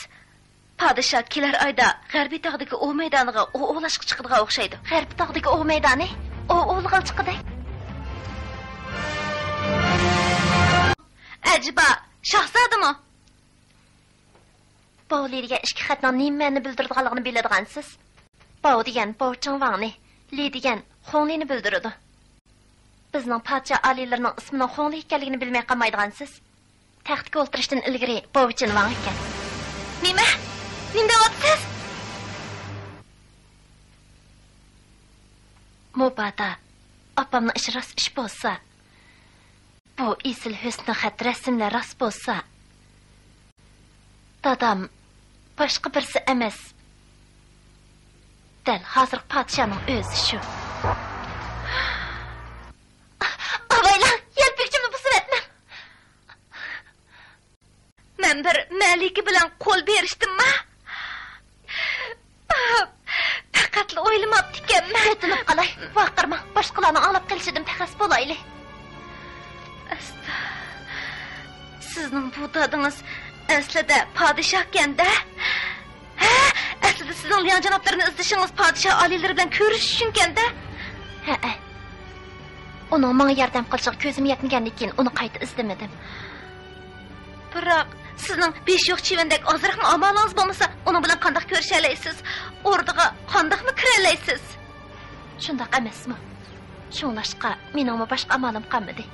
پادىشاھ كېلەر ئايدا غەربىي تاغدىكى ئوۋ مەيدانىغا ئوۋ ئوۋلاشقا چىقىدىغان ئوخشايدۇ. غەربىي تاغدىكى ئوۋ مەيدانى؟ ئوۋ ئوۋلىغىلى چىققۇدەك. ئەجەبا، شاھزادىمۇ؟ باۋ لى دېگەن ئىككى خەتنىڭ نېمە مەنە بىلدۈرىدىغانلىقىنى بىلىدىغانسىز؟ باۋ دېگەن باۋ چىڭ ۋاڭنى، لى دېگەن خۇڭ لىنى بىلدۈرىدۇ. بىزنىڭ پادىشاھ ئالىيلىرىنىڭ ئىسمىنىڭ خۇڭ لى ئىكەنلىكىنى بىلمەي قالمايدىغانسىز؟ تەختكە ئولتۇرۇشتىن ئىلگىرى باۋ چىن ۋاڭ ئىكەن. نېمە؟ نېمە دەۋاتىسىز؟ مۇبادا ئاپامنىڭ ئىشى راست ئىش بولسا، بۇ ئېسىل ھۆسنى خەت رەسىملەر راست بولسا، دادام باشقا بىرسى ئەمەس، دەل ھازىرقى پادىشاھنىڭ ئۆزى شۇ. ئاۋايلا، يەلپۈگۈچۈمنى بۇزۇۋەتمەڭ. مەن بىر مەلىكە بىلەن قول بېرىشتىمما؟ پەقەتلا ئويلىماپتىكەنمەن. پېتىنىپ قالاي، ۋارقىرىماڭ، باشقىلارنىڭ ئاڭلاپ قېلىشىدىن پەخەس بولايلى. ئەستا، سىزنىڭ بۇ دادىڭىز ئەسلىدە پادىشاھكەن-دە؟ ھە؟ ئەسلىدە سىزنىڭ لياڭ جانابلىرىنى ئىزدىشىڭىز پادىشاھ ئالىيلىرى بىلەن كۆرۈشۈش ئۈچۈنكەن-دە؟ ھەئە. ئۇنىڭ ماڭا ياردەم قىلىشىغا كۆزۈم يەتمىگەندىن كېيىن ئۇنى قايتا ئىزدىمىدىم. بىراق، سىزنىڭ بېشى يوق چىۋىندەك ئازراقمۇ ئامالىڭىز بولمىسا، ئۇنىڭ بىلەن قانداق كۆرۈشەلەيسىز؟ ئوردىغا قانداقمۇ كىرەلەيسىز؟ شۇنداق ئەمەسمۇ؟ شۇڭلاشقا، مېنىڭمۇ باشقا ئامالىم قالمىدى.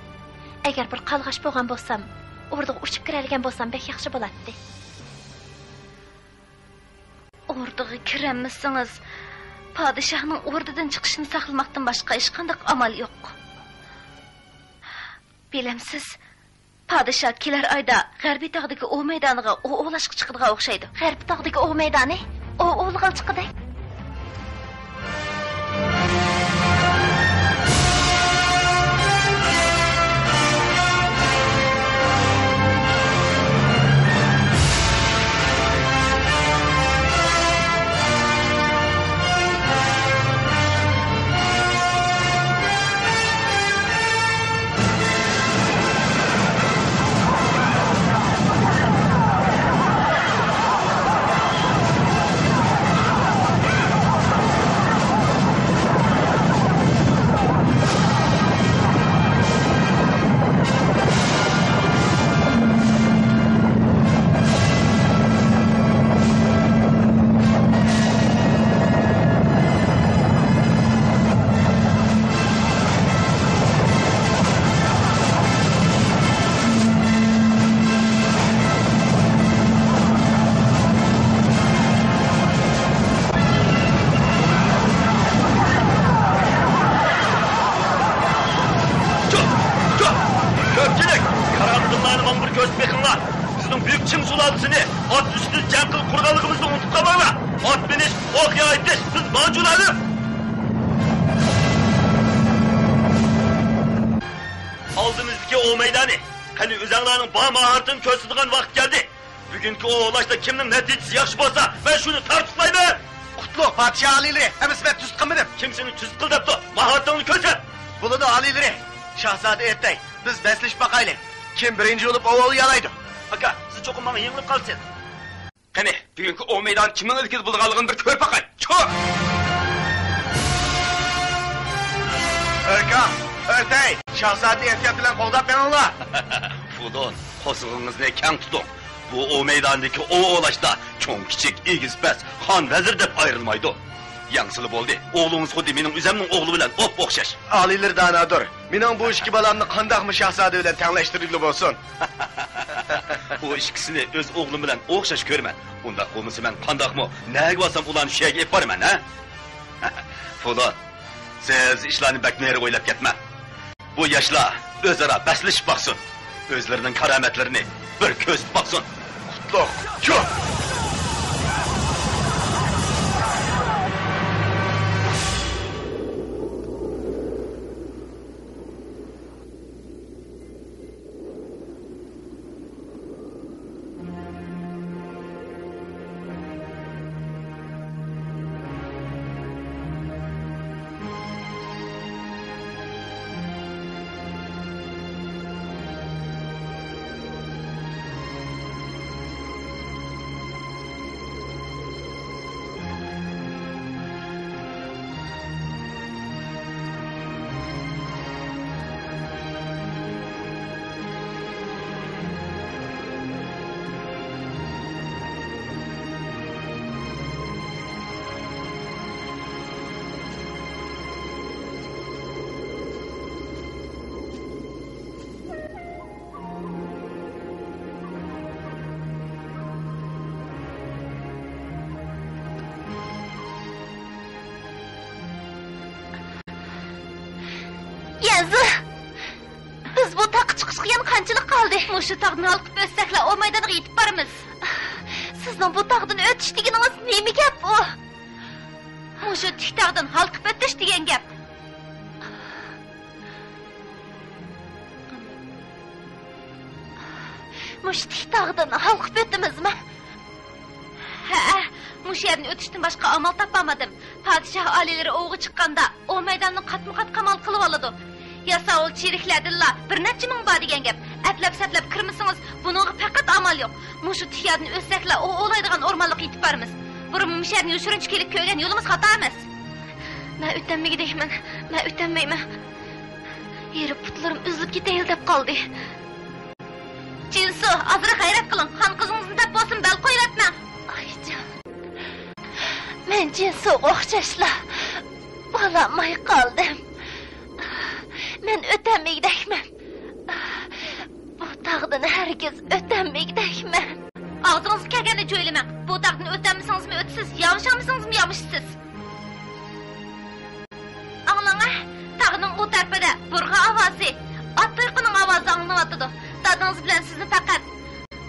ئەگەر بىر قالغاچ بولغان بولسام، ئوردىغا ئۇچۇپ كىرەلىگەن بولسام بەك ياخشى بولاتتى. ئوردىغا كىرەلمىسىڭىز، پادىشاھنىڭ ئوردىدىن چىقىشىنى ساقلىماقتىن باشقا ھېچقانداق ئامال يوق. بىلەمسىز، پادىشاھ كېلەر ئايدا غەربىي تاغدىكى ئوۋ مەيدانىغا ئوۋ ئوۋلاشقا چىقىدىغان ئوخشايدۇ. غەربىي تاغدىكى ئوۋ مەيدانى؟ ئوۋ ئوۋلىغىلى چىققۇدەك. ماڭا بىر كۆرسىتىپ بېقىڭلار. بىزنىڭ بۈيۈك چىڭ سۇلالىسىنى ئات ئۈستىدە جەڭ قىلىپ قۇرغانلىقىمىزنى ئۇنتۇپ قالماڭلار. ئات مىنىش، ئوق يايىتىش، بىز ماڭچۇلارنىڭ. ئالدىمىزدىكى ئوۋ مەيدانى. قېنى، ئۆزەڭلارنىڭ بار ماھارىتىنى كۆرسىتىدىغان ۋاقىت كەلدى. بۈگۈنكى ئوۋ ئوۋلاشتا كىمنىڭ نەتىجىسى ياخشى بولسا، مەن شۇنى تارتۇقلايمەن. قۇتلۇق پادىشاھ ئالىيلىرى، ئەمىسە مەن تۈزۈت قىلمىدىم. كىم سېنى تۈزۈت قىل دەپتۇ؟ ماھارىتىڭنى كۆرسەت. بولىدۇ ئالىيلىرى. شاھزادە ئۆتەي، بىز بەسلىشىپ باقايلى. كىم بىرىنچى بولۇپ ئوۋ ئوۋلىيالايدۇ؟ ئاكا، سىز چوقۇم ماڭا يېڭىلىپ قالىسىز. قېنى، بۈگۈنكى ئوۋ مەيدانى كىمنىڭ ئىلكىدە بولىدىغانلىقىنى بىر كۆرۈپ باقاي. چوق! ئۆركاڭ، ئۆتەي، شاھزادىنى ئېھتىيات بىلەن قوغداپ مېڭىڭلار. فۇدۇن، قورسىقىڭىزنى كەڭ تۇتۇڭ. بۇ ئوۋ مەيدانىدىكى ئوۋ ئوۋلاشتا چوڭ-كىچىك، ئېگىز-پەس، خان-ۋەزىر دەپ ئايرىلمايدۇ. يەڭسىلا بولدى. ئوغلىڭىز خۇددى مېنىڭ ئۆزەمنىڭ ئوغلى بىلەن ئوپئوخشاش. ئالىيلىرى دانادۇر. مېنىڭ بۇ ئىككى بالامنى قانداقمۇ شاھزادە بىلەن تەڭلەشتۈرگىلى بولسۇن؟ ئۇ ئىككىسىنى ئۆز ئوغلۇم بىلەن ئوخشاش كۆرىمەن. ئۇنداق بولمىسا، مەن قانداقمۇ، نەگە بارسام، ئۇلارنى شۇ يەرگە ئېلىپ بارىمەن، ھە؟ فۇدۇن، سىز ئىشلارنى بەك نېرى ئويلاپ كەتمەڭ. بۇ ياشلار ئۆزئارا بەسلىشىپ باقسۇن. ئۆزلىرىنىڭ كارامەتلىرىنى بىر كۆرسىتىپ باقسۇن. قۇتلۇق، چۇھ! يەزى! بىز بۇ تاغقا چىقىشقا يەنە قانچىلىك قالدى؟ مۇشۇ تاغدىن ھالقىپ ئۆتسەكلا، ئوۋ مەيدانىغا يېتىپ بارىمىز. سىزنىڭ بۇ تاغدىن ئۆتۈش دېگىنىڭىز نېمە گەپ ئۇ؟ مۇشۇ تىك تاغدىن ھالقىپ ئۆتۈش دېگەن گەپ. مۇشۇ تىك تاغدىن ھالقىپ ئۆتىمىزمۇ؟ ھەئە، مۇشۇ يەردىن ئۆتۈشتىن باشقا ئامال تاپالمىدىم. پادىشاھ ئالىيلىرى ئوۋغا چىققاندا، ئوۋ مەيدانىنى قاتمۇ قات قامال قىلىۋالىدۇ. ياساۋۇل چېرىكلەردىنلا بىر نەچچە مىڭ بار دېگەن گەپ. ئەپلەپ-سەپلەپ كىرمىسىڭىز، بۇنىڭغا پەقەت ئامال يوق. مۇشۇ تىك ياردىن ئۆتسەكلا، ئوۋ ئوۋلايدىغان ئورمانلىققا يېتىپ بارىمىز. بۇرۇنمۇ مۇشۇ يەردىن يوشۇرۇنچە كېلىپ كۆرگەن يولىمىز خاتا ئەمەس. مەن ئۆتەلمىگۈدەكمەن، مەن ئۆتەلمەيمەن. ھېرىپ پۇتلىرىم ئۈزۈلۈپ كېتەيلا دەپ قالدى. جىنسۇ، ئازراق غەيرەت قىلىڭ، خان قىزىڭىزنى دەپ بولسىمۇ بەل قويۇۋەتمەڭ. ئايجان، مەن جىنسۇغا ئوخشاشلا بالاماي قالدىم. مەن ئۆتەلمىگۈدەكمەن. بۇ تاغدىن ھەرگىز ئۆتەلمىگۈدەكمەن. ئاغزىڭىزغا كەلگەننى جۆيلىمەڭ. بۇ تاغدىن ئۆتەلمىسىڭىزمۇ ئۆتىسىز، يامىشالمىسىڭىزمۇ يامىشىسىز. ئاڭلاڭە، تاغنىڭ ئۇ تەرىپىدە بۇرغا ئاۋازى، ئات تۇيقىنىڭ ئاۋازى ئاڭلىنىۋاتىدۇ. دادىڭىز بىلەن سىزنى پەقەت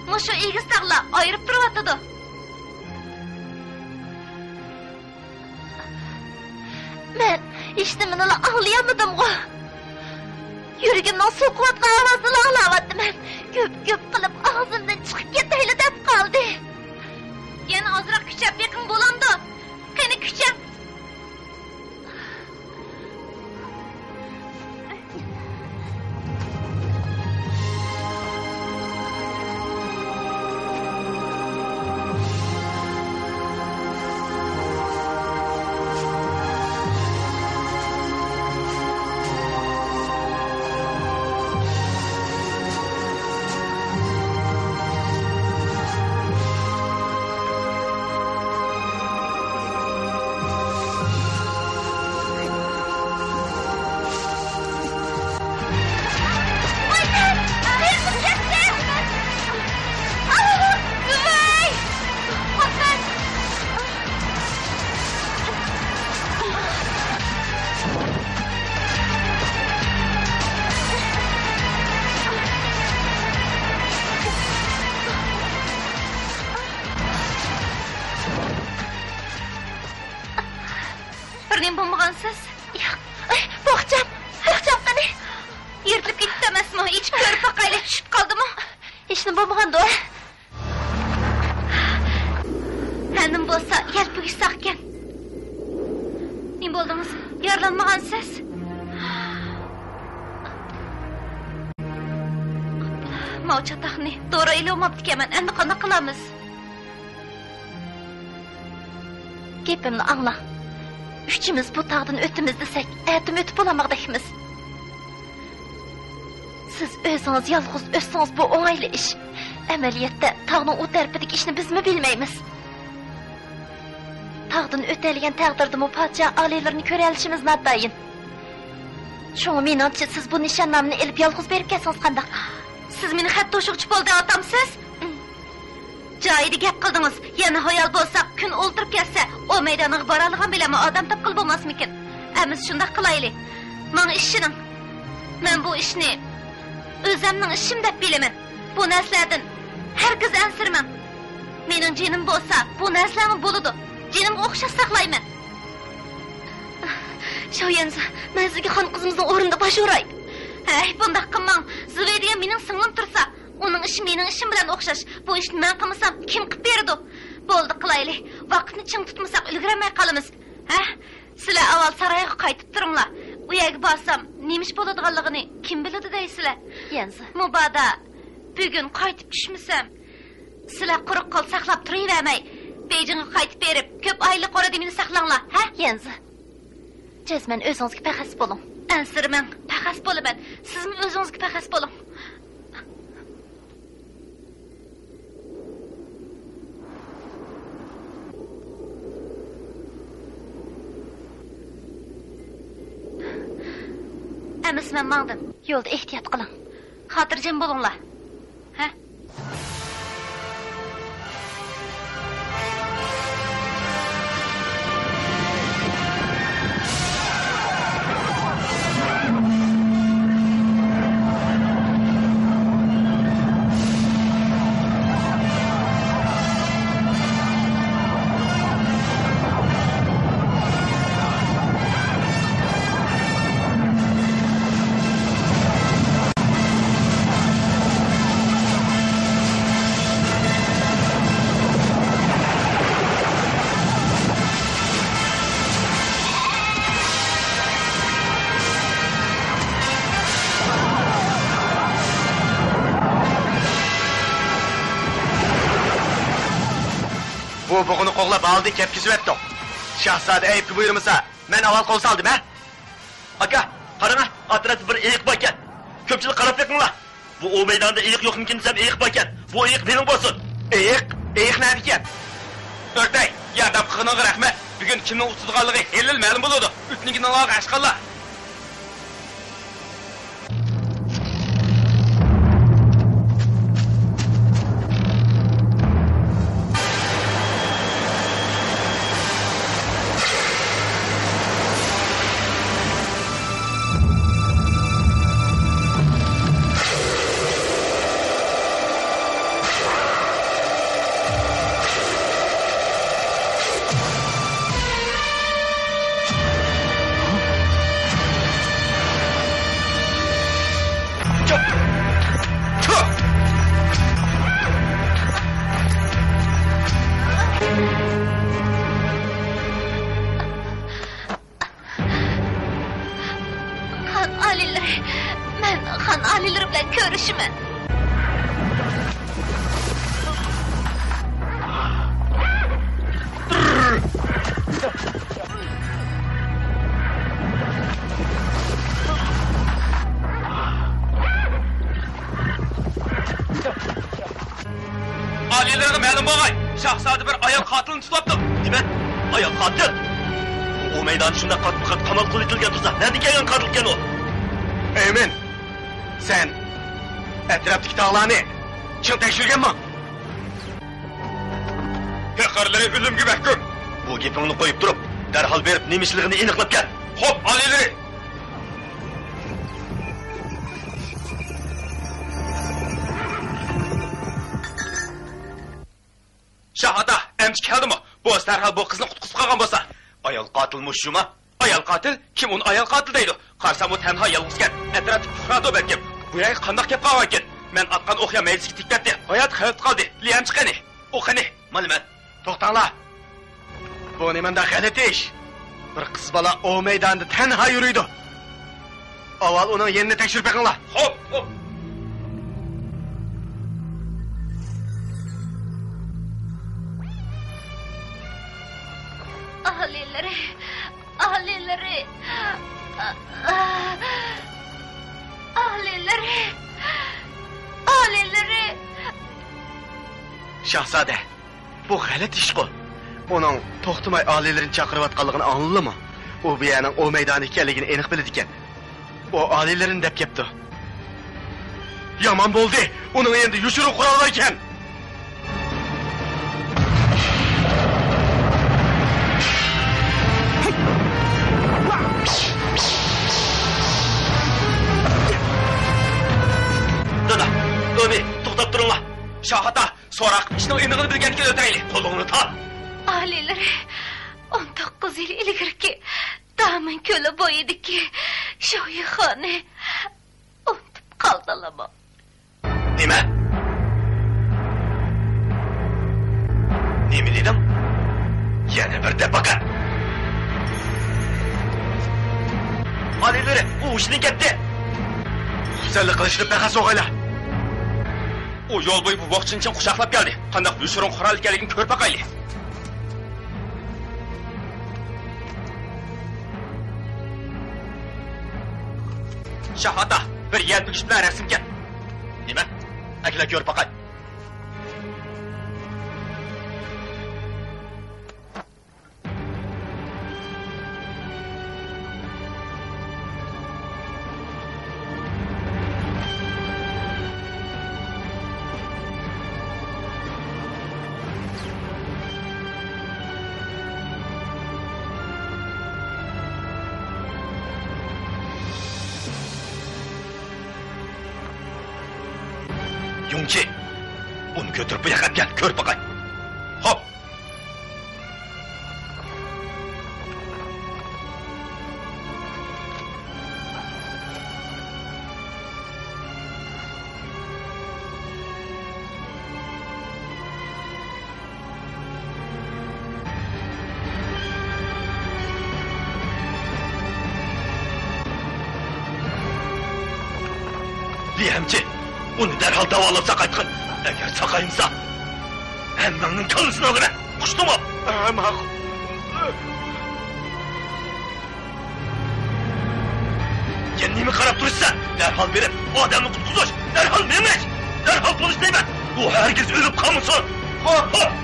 مۇشۇ ئېگىز تاغلا ئايرىپ تۇرۇۋاتىدۇ. مەن ھېچنېمىنىلا ئاڭلىيالمىدىمغۇ؟ يۈرىكىمنىڭ سوقۇۋاتقان ئاۋازىنىلا ئاڭلاۋاتىمەن. گۈپ-گۈپ قىلىپ ئاغزىمدىن چىقىپ كېتەيلا دەپ قالدى. يەنە ئازراق كۈچەپ بېقىڭ بولامدۇ؟ قېنى كۈچەپ! نېمە بولمىغانسىز؟ ياق. ئاي، بوخچام، بوخچام قېنى؟ يىرتىلىپ كېتىپتۇ ئەمەسمۇ؟ ئېچىپ كۆرۈپ باقايلى، چۈشۈپ قالدىمۇ؟ ھېچنېمە بولمىغاندۇ. ھە، نېمە بولسا يەلپۈگۈچ ساقكەن. نېمە بولدىڭىز؟ يارىلانمىغانسىز؟ ماۋۇ چاتاقنى دورا ئېلىۋالماپتىكەنمەن، ئەمدى قانداق قىلارمىز؟ گېپىمنى ئاڭلاڭ. ئۈچىمىز بۇ تاغدىن ئۆتىمىز دېسەك، ئەتىمۇ ئۆتۈپ بولالمىغۇدەكمىز. سىز ئۆزىڭىز يالغۇز ئۆتسىڭىز، بۇ ئوڭايلا ئىش. ئەمەلىيەتتە تاغنىڭ ئۇ تەرىپىدىكى ئىشنى بىزمۇ بىلمەيمىز. تاغدىن ئۆتەلىگەن تەقدىردىمۇ پادىشاھ ئالىيلىرىنى كۆرەلىشىمىز ناتايىن. شۇڭا مېنىڭچە، سىز بۇ نىشاننامىنى ئېلىپ يالغۇز بېرىپ كەتسىڭىز قانداق؟ سىز مېنى خەت توشۇغۇچى بول دەۋاتامسىز؟ جايىدا گەپ قىلدىڭىز. يەنە ھايال بولساق، كۈن ئولتۇرۇپ كەتسە، ئۇ مەيدانىغا بارالىغان بىلەنمۇ ئادەم تاپقىلى بولماسمىكىن؟ ئەمىسە شۇنداق قىلايلى. ماڭا ئىشىنىڭ. مەن بۇ ئىشنى ئۆزەمنىڭ ئىشىم دەپ بىلىمەن. بۇ نەرسىلەردىن ھەرگىز ئەنسىرىمەڭ. مېنىڭ جېنىم بولسا، بۇ نەرسىلەرمۇ بولىدۇ. جېنىمغا ئوخشاش ساقلايمەن. شاۋيەنزى، مەن سىزگە خان قىزىمىزنىڭ ئورنىدا باش ئۇراي. ھەي، بۇنداق قىلماڭ. زۇۋەي دېگەن مېنىڭ سىڭلىم تۇرسا، ئۇنىڭ ئىشى مېنىڭ ئىشىم بىلەن ئوخشاش. بۇ ئىشنى مەن قىلمىسام، كىم قىلىپ بېرىدۇ؟ بولدى، قىلايلى. ۋاقىتنى چىڭ تۇتمىساق، ئۈلگۈرەلمەي قالىمىز. ھە؟ سىلەر ئاۋۋال سارايغا قايتىپ تۇرۇڭلار. ئۇ يەرگە بارسام، نېمە ئىش بولىدىغانلىقىنى كىم بىلىدۇ دەيسىلەر؟ يەنزى. مۇبادا بۈگۈن قايتىپ چۈشمىسەم، سىلەر قۇرۇق قول ساقلاپ تۇرۇۋەرمەي، بېيجىڭغا قايتىپ بېرىپ، كۆپ ئايلىق ئوردا مېنى ساقلاڭلار، ھە؟ يەنزى. جەزمەن ئۆزىڭىزگە پەخەس بولۇڭ. ئەنسىرىمەڭ، پەخەس بولىمەن. سىزمۇ ئۆزىڭىزگە پەخەس بولۇڭ. ئەمىسە مەن ماڭدىم. يولدا ئېھتىيات قىلىڭ. خاتىرجەم بولۇڭلار. ھە؟ بۇ بۇغىنى قوغلاپ ھالىدىن كەپ كېسىۋەتتۇق. شاھزادە ئەيىبكە بۇيرۇمىسا، مەن ئاۋۋال قول سالدىم، ھە؟ ئاكا، قاراڭا، ئەتراپتا بىر ئېيىق باركەن. كۆپچىلىك قاراپ بېقىڭلار. بۇ ئۇ مەيداندا ئېيىق يوقمىكىن دېسەم، ئېيىق باركەن. بۇ ئېيىق مېنىڭ بولسۇن. ئېيىق؟ ئېيىق نەدىكەن؟ ئۆرتەي، ياردەم قىلغىنىڭغا رەھمەت. بۈگۈن كىمنىڭ ئۇتىدىغانلىقى ھېلىلا مەلۇم بولىدۇ. ئۆتۈنگىنىڭلارغا ئەشقاللا. خان ئالىيلىرى، مەن خان ئالىيلىرى بىلەن كۆرۈشىمەن. ئالىيلىرىغا مەلۇم بولغاي، شاھزادە بىر ئايال قاتىلنى تۇتۇۋاپتۇ. نېمە؟ ئايال قاتىل؟ ئۇ مەيداندا شۇنداق قاتمۇ قات قامال قولى كەلگەن تۇرسا، نەدىن كەلگەن قاتىلكەن ئۇ؟ ئەمىن، سەن ئەتراپتىكى تاغلارنى چىڭ تەكشۈرگەنمۇ؟ پېقىرلىرى ئۆلۈمگە مەھكۇم. بۇ گېپىڭنى قويۇپ تۇرۇپ، دەرھال بېرىپ نېمە ئىشلىقىنى ئېنىقلاپ كەل. خوپ، ئالىيلىرى. شاھ ئاتا، ئەمچە كەلدىمۇ؟ بولسا دەرھال بۇ قىزنى قۇتقۇزۇپ قالغان بولسا. ئايال قاتىل مۇشۇما؟ ئايال قاتىل؟ كىم ئۇنى ئايال قاتىل دەيدۇ؟ قارىسام، ئۇ تەنھا يالغۇزكەن. ئەتراپتىكى پۇقرادۇ بەلكىم. بۇ يەرگە قانداق كەپ قالغانكىن؟ مەن ئاتقان ئوق يا مەيدىسىگە تېگىپ كەتتى. ھايات خەۋپتە قالدى. ليەمچى قېنى؟ ئۇ قېنى؟ مانا مەن. توختاڭلار! بۇ نېمانداق غەلىتە ئىش؟ بىر قىز بالا ئوۋ مەيدانىدا تەنھا يۈرىدۇ. ئاۋۋال ئۇنىڭ يېنىنى تەكشۈرۈپ بېقىڭلار. خوپ، خوپ. ئالىيلىرى، ئالىيلىرى، ئالىيلىرى، ئالىيلىرى. شاھزادە، بۇ غەلىتە ئىشقۇ. ئۇنىڭ توختىماي ئالىيلىرىنى چاقىرىۋاتقانلىقىنى ئاڭلىدىلا؟ ئۇ بۇ يەرنىڭ ئوۋ مەيدانى ئىكەنلىكىنى ئېنىق بىلىدىكەن. ئۇ ئالىيلىرىنى دەپ كەپتۇ. يامان بولدى، ئۇنىڭ يېنىدا يوشۇرۇن قورال بار ئىكەن. دادا، ئۆمى، توختاپ تۇرۇڭلار. شاھ ئاتا، سوراق قىلىپ ئىشنىڭ ئېنىقىنى بىلگەندىكىن ئۆتەيلى. قولۇڭنى تارت. ئالىيلىرى، ئون توققۇز يىل ئىلگىرىكى دامىن كۆلى بويىدىكى شويىخانى ئۇنتۇپ قالدىلىمۇ؟ نېمە؟ نېمە دېدىڭ؟ يەنە بىر دەپ باقە. ئالىيلىرى، ئۇ ھوشىدىن كەتتى. خۇپسەنلىك قىلىشنى پەقەت سوغايلا. ئۇ يول بويى بۇ بوخچىنى چىڭ قۇچاقلاپ كەلدى. قانداق يوشۇرۇن قورال ئىكەنلىكىنى كۆرۈپ باقايلى. شاھ ئاتا، بىر يەلپۈگۈچ بىلەن رەسىمكەن. نېمە؟ ئەكېلە كۆرۈپ باقاي. يۇڭچى، ئۇنى كۆتۈرۈپ بۇ ياققا ئەپ كەل، كۆرۈپ باقاي. خوپ. ليەمچى، ئۇنى دەرھال داۋالاپ ساقايتقىن. ئەگەر ساقايمىسا، ھەممەڭنىڭ كاللىسىنى ئالىمەن. ئۇقتۇڭمۇ؟ ھە، ماقۇل. يەنە نېمە قاراپ تۇرىسەن؟ دەرھال بېرىپ ئادەمنى قۇتقۇزۇش! دەرھال مېڭىش! دەرھال پولىس دەيمەن! ئۇ ھەرگىز ئۆلۈپ قالمىسۇن! خوپ!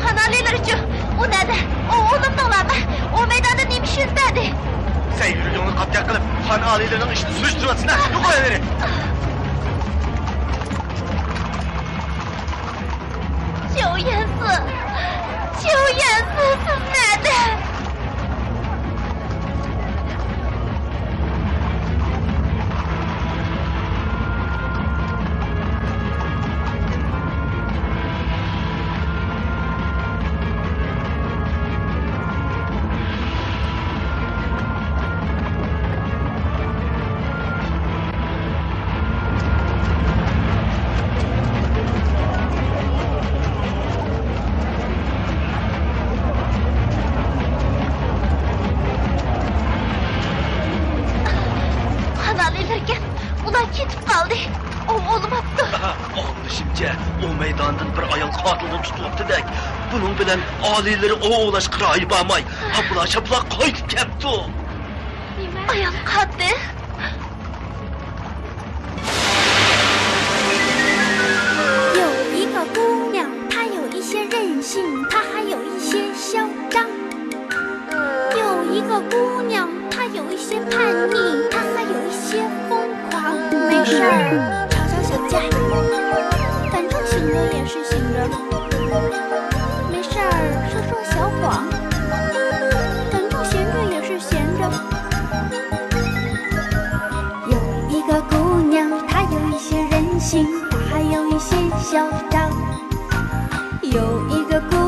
خان ئالىيلىرىچۇ؟ ئۇ نەدە؟ ئۇ، ئۇ نېمىدەڭلارمۇ؟ ئۇ مەيداندا نېمە ئىش يۈز بەردى؟ سەن يۈرىكىڭنى قاتتىق قىلىپ، خان ئالىيلىرىنىڭ ئىشىنى سۈرۈشتۈرۈۋاتىسەن-ە، يوقايۋېرى! شياۋ يەنسى! شياۋ يەنسى، سىز نەدە؟ خان ئالىيلىرىكەن، ئۇلار كېتىپ قالدى. ئۇ ئۇلىماپتۇ. ئاھا، ئاڭلىشىمچە، ئۇ مەيداندىن بىر ئايال قاتىلنى تۇتۇۋاپتىدەك. بۇنىڭ بىلەن ئالىيلىرى ئوۋلاشقا رايى بارماي، ھاپلا-شاپلا قايتىپ كەپتۇ. ئايام قاتتى. 有一个姑娘，她有一些任性，她还有一些嚣张。有一个姑娘，她有一些叛逆，她还有一些疯狂。没事儿，吵吵小架，反正醒着也是醒着。没事儿，说说小谎，反正闲着也是闲着。有一个姑娘，她有一些任性，她还有一些嚣张。有一个姑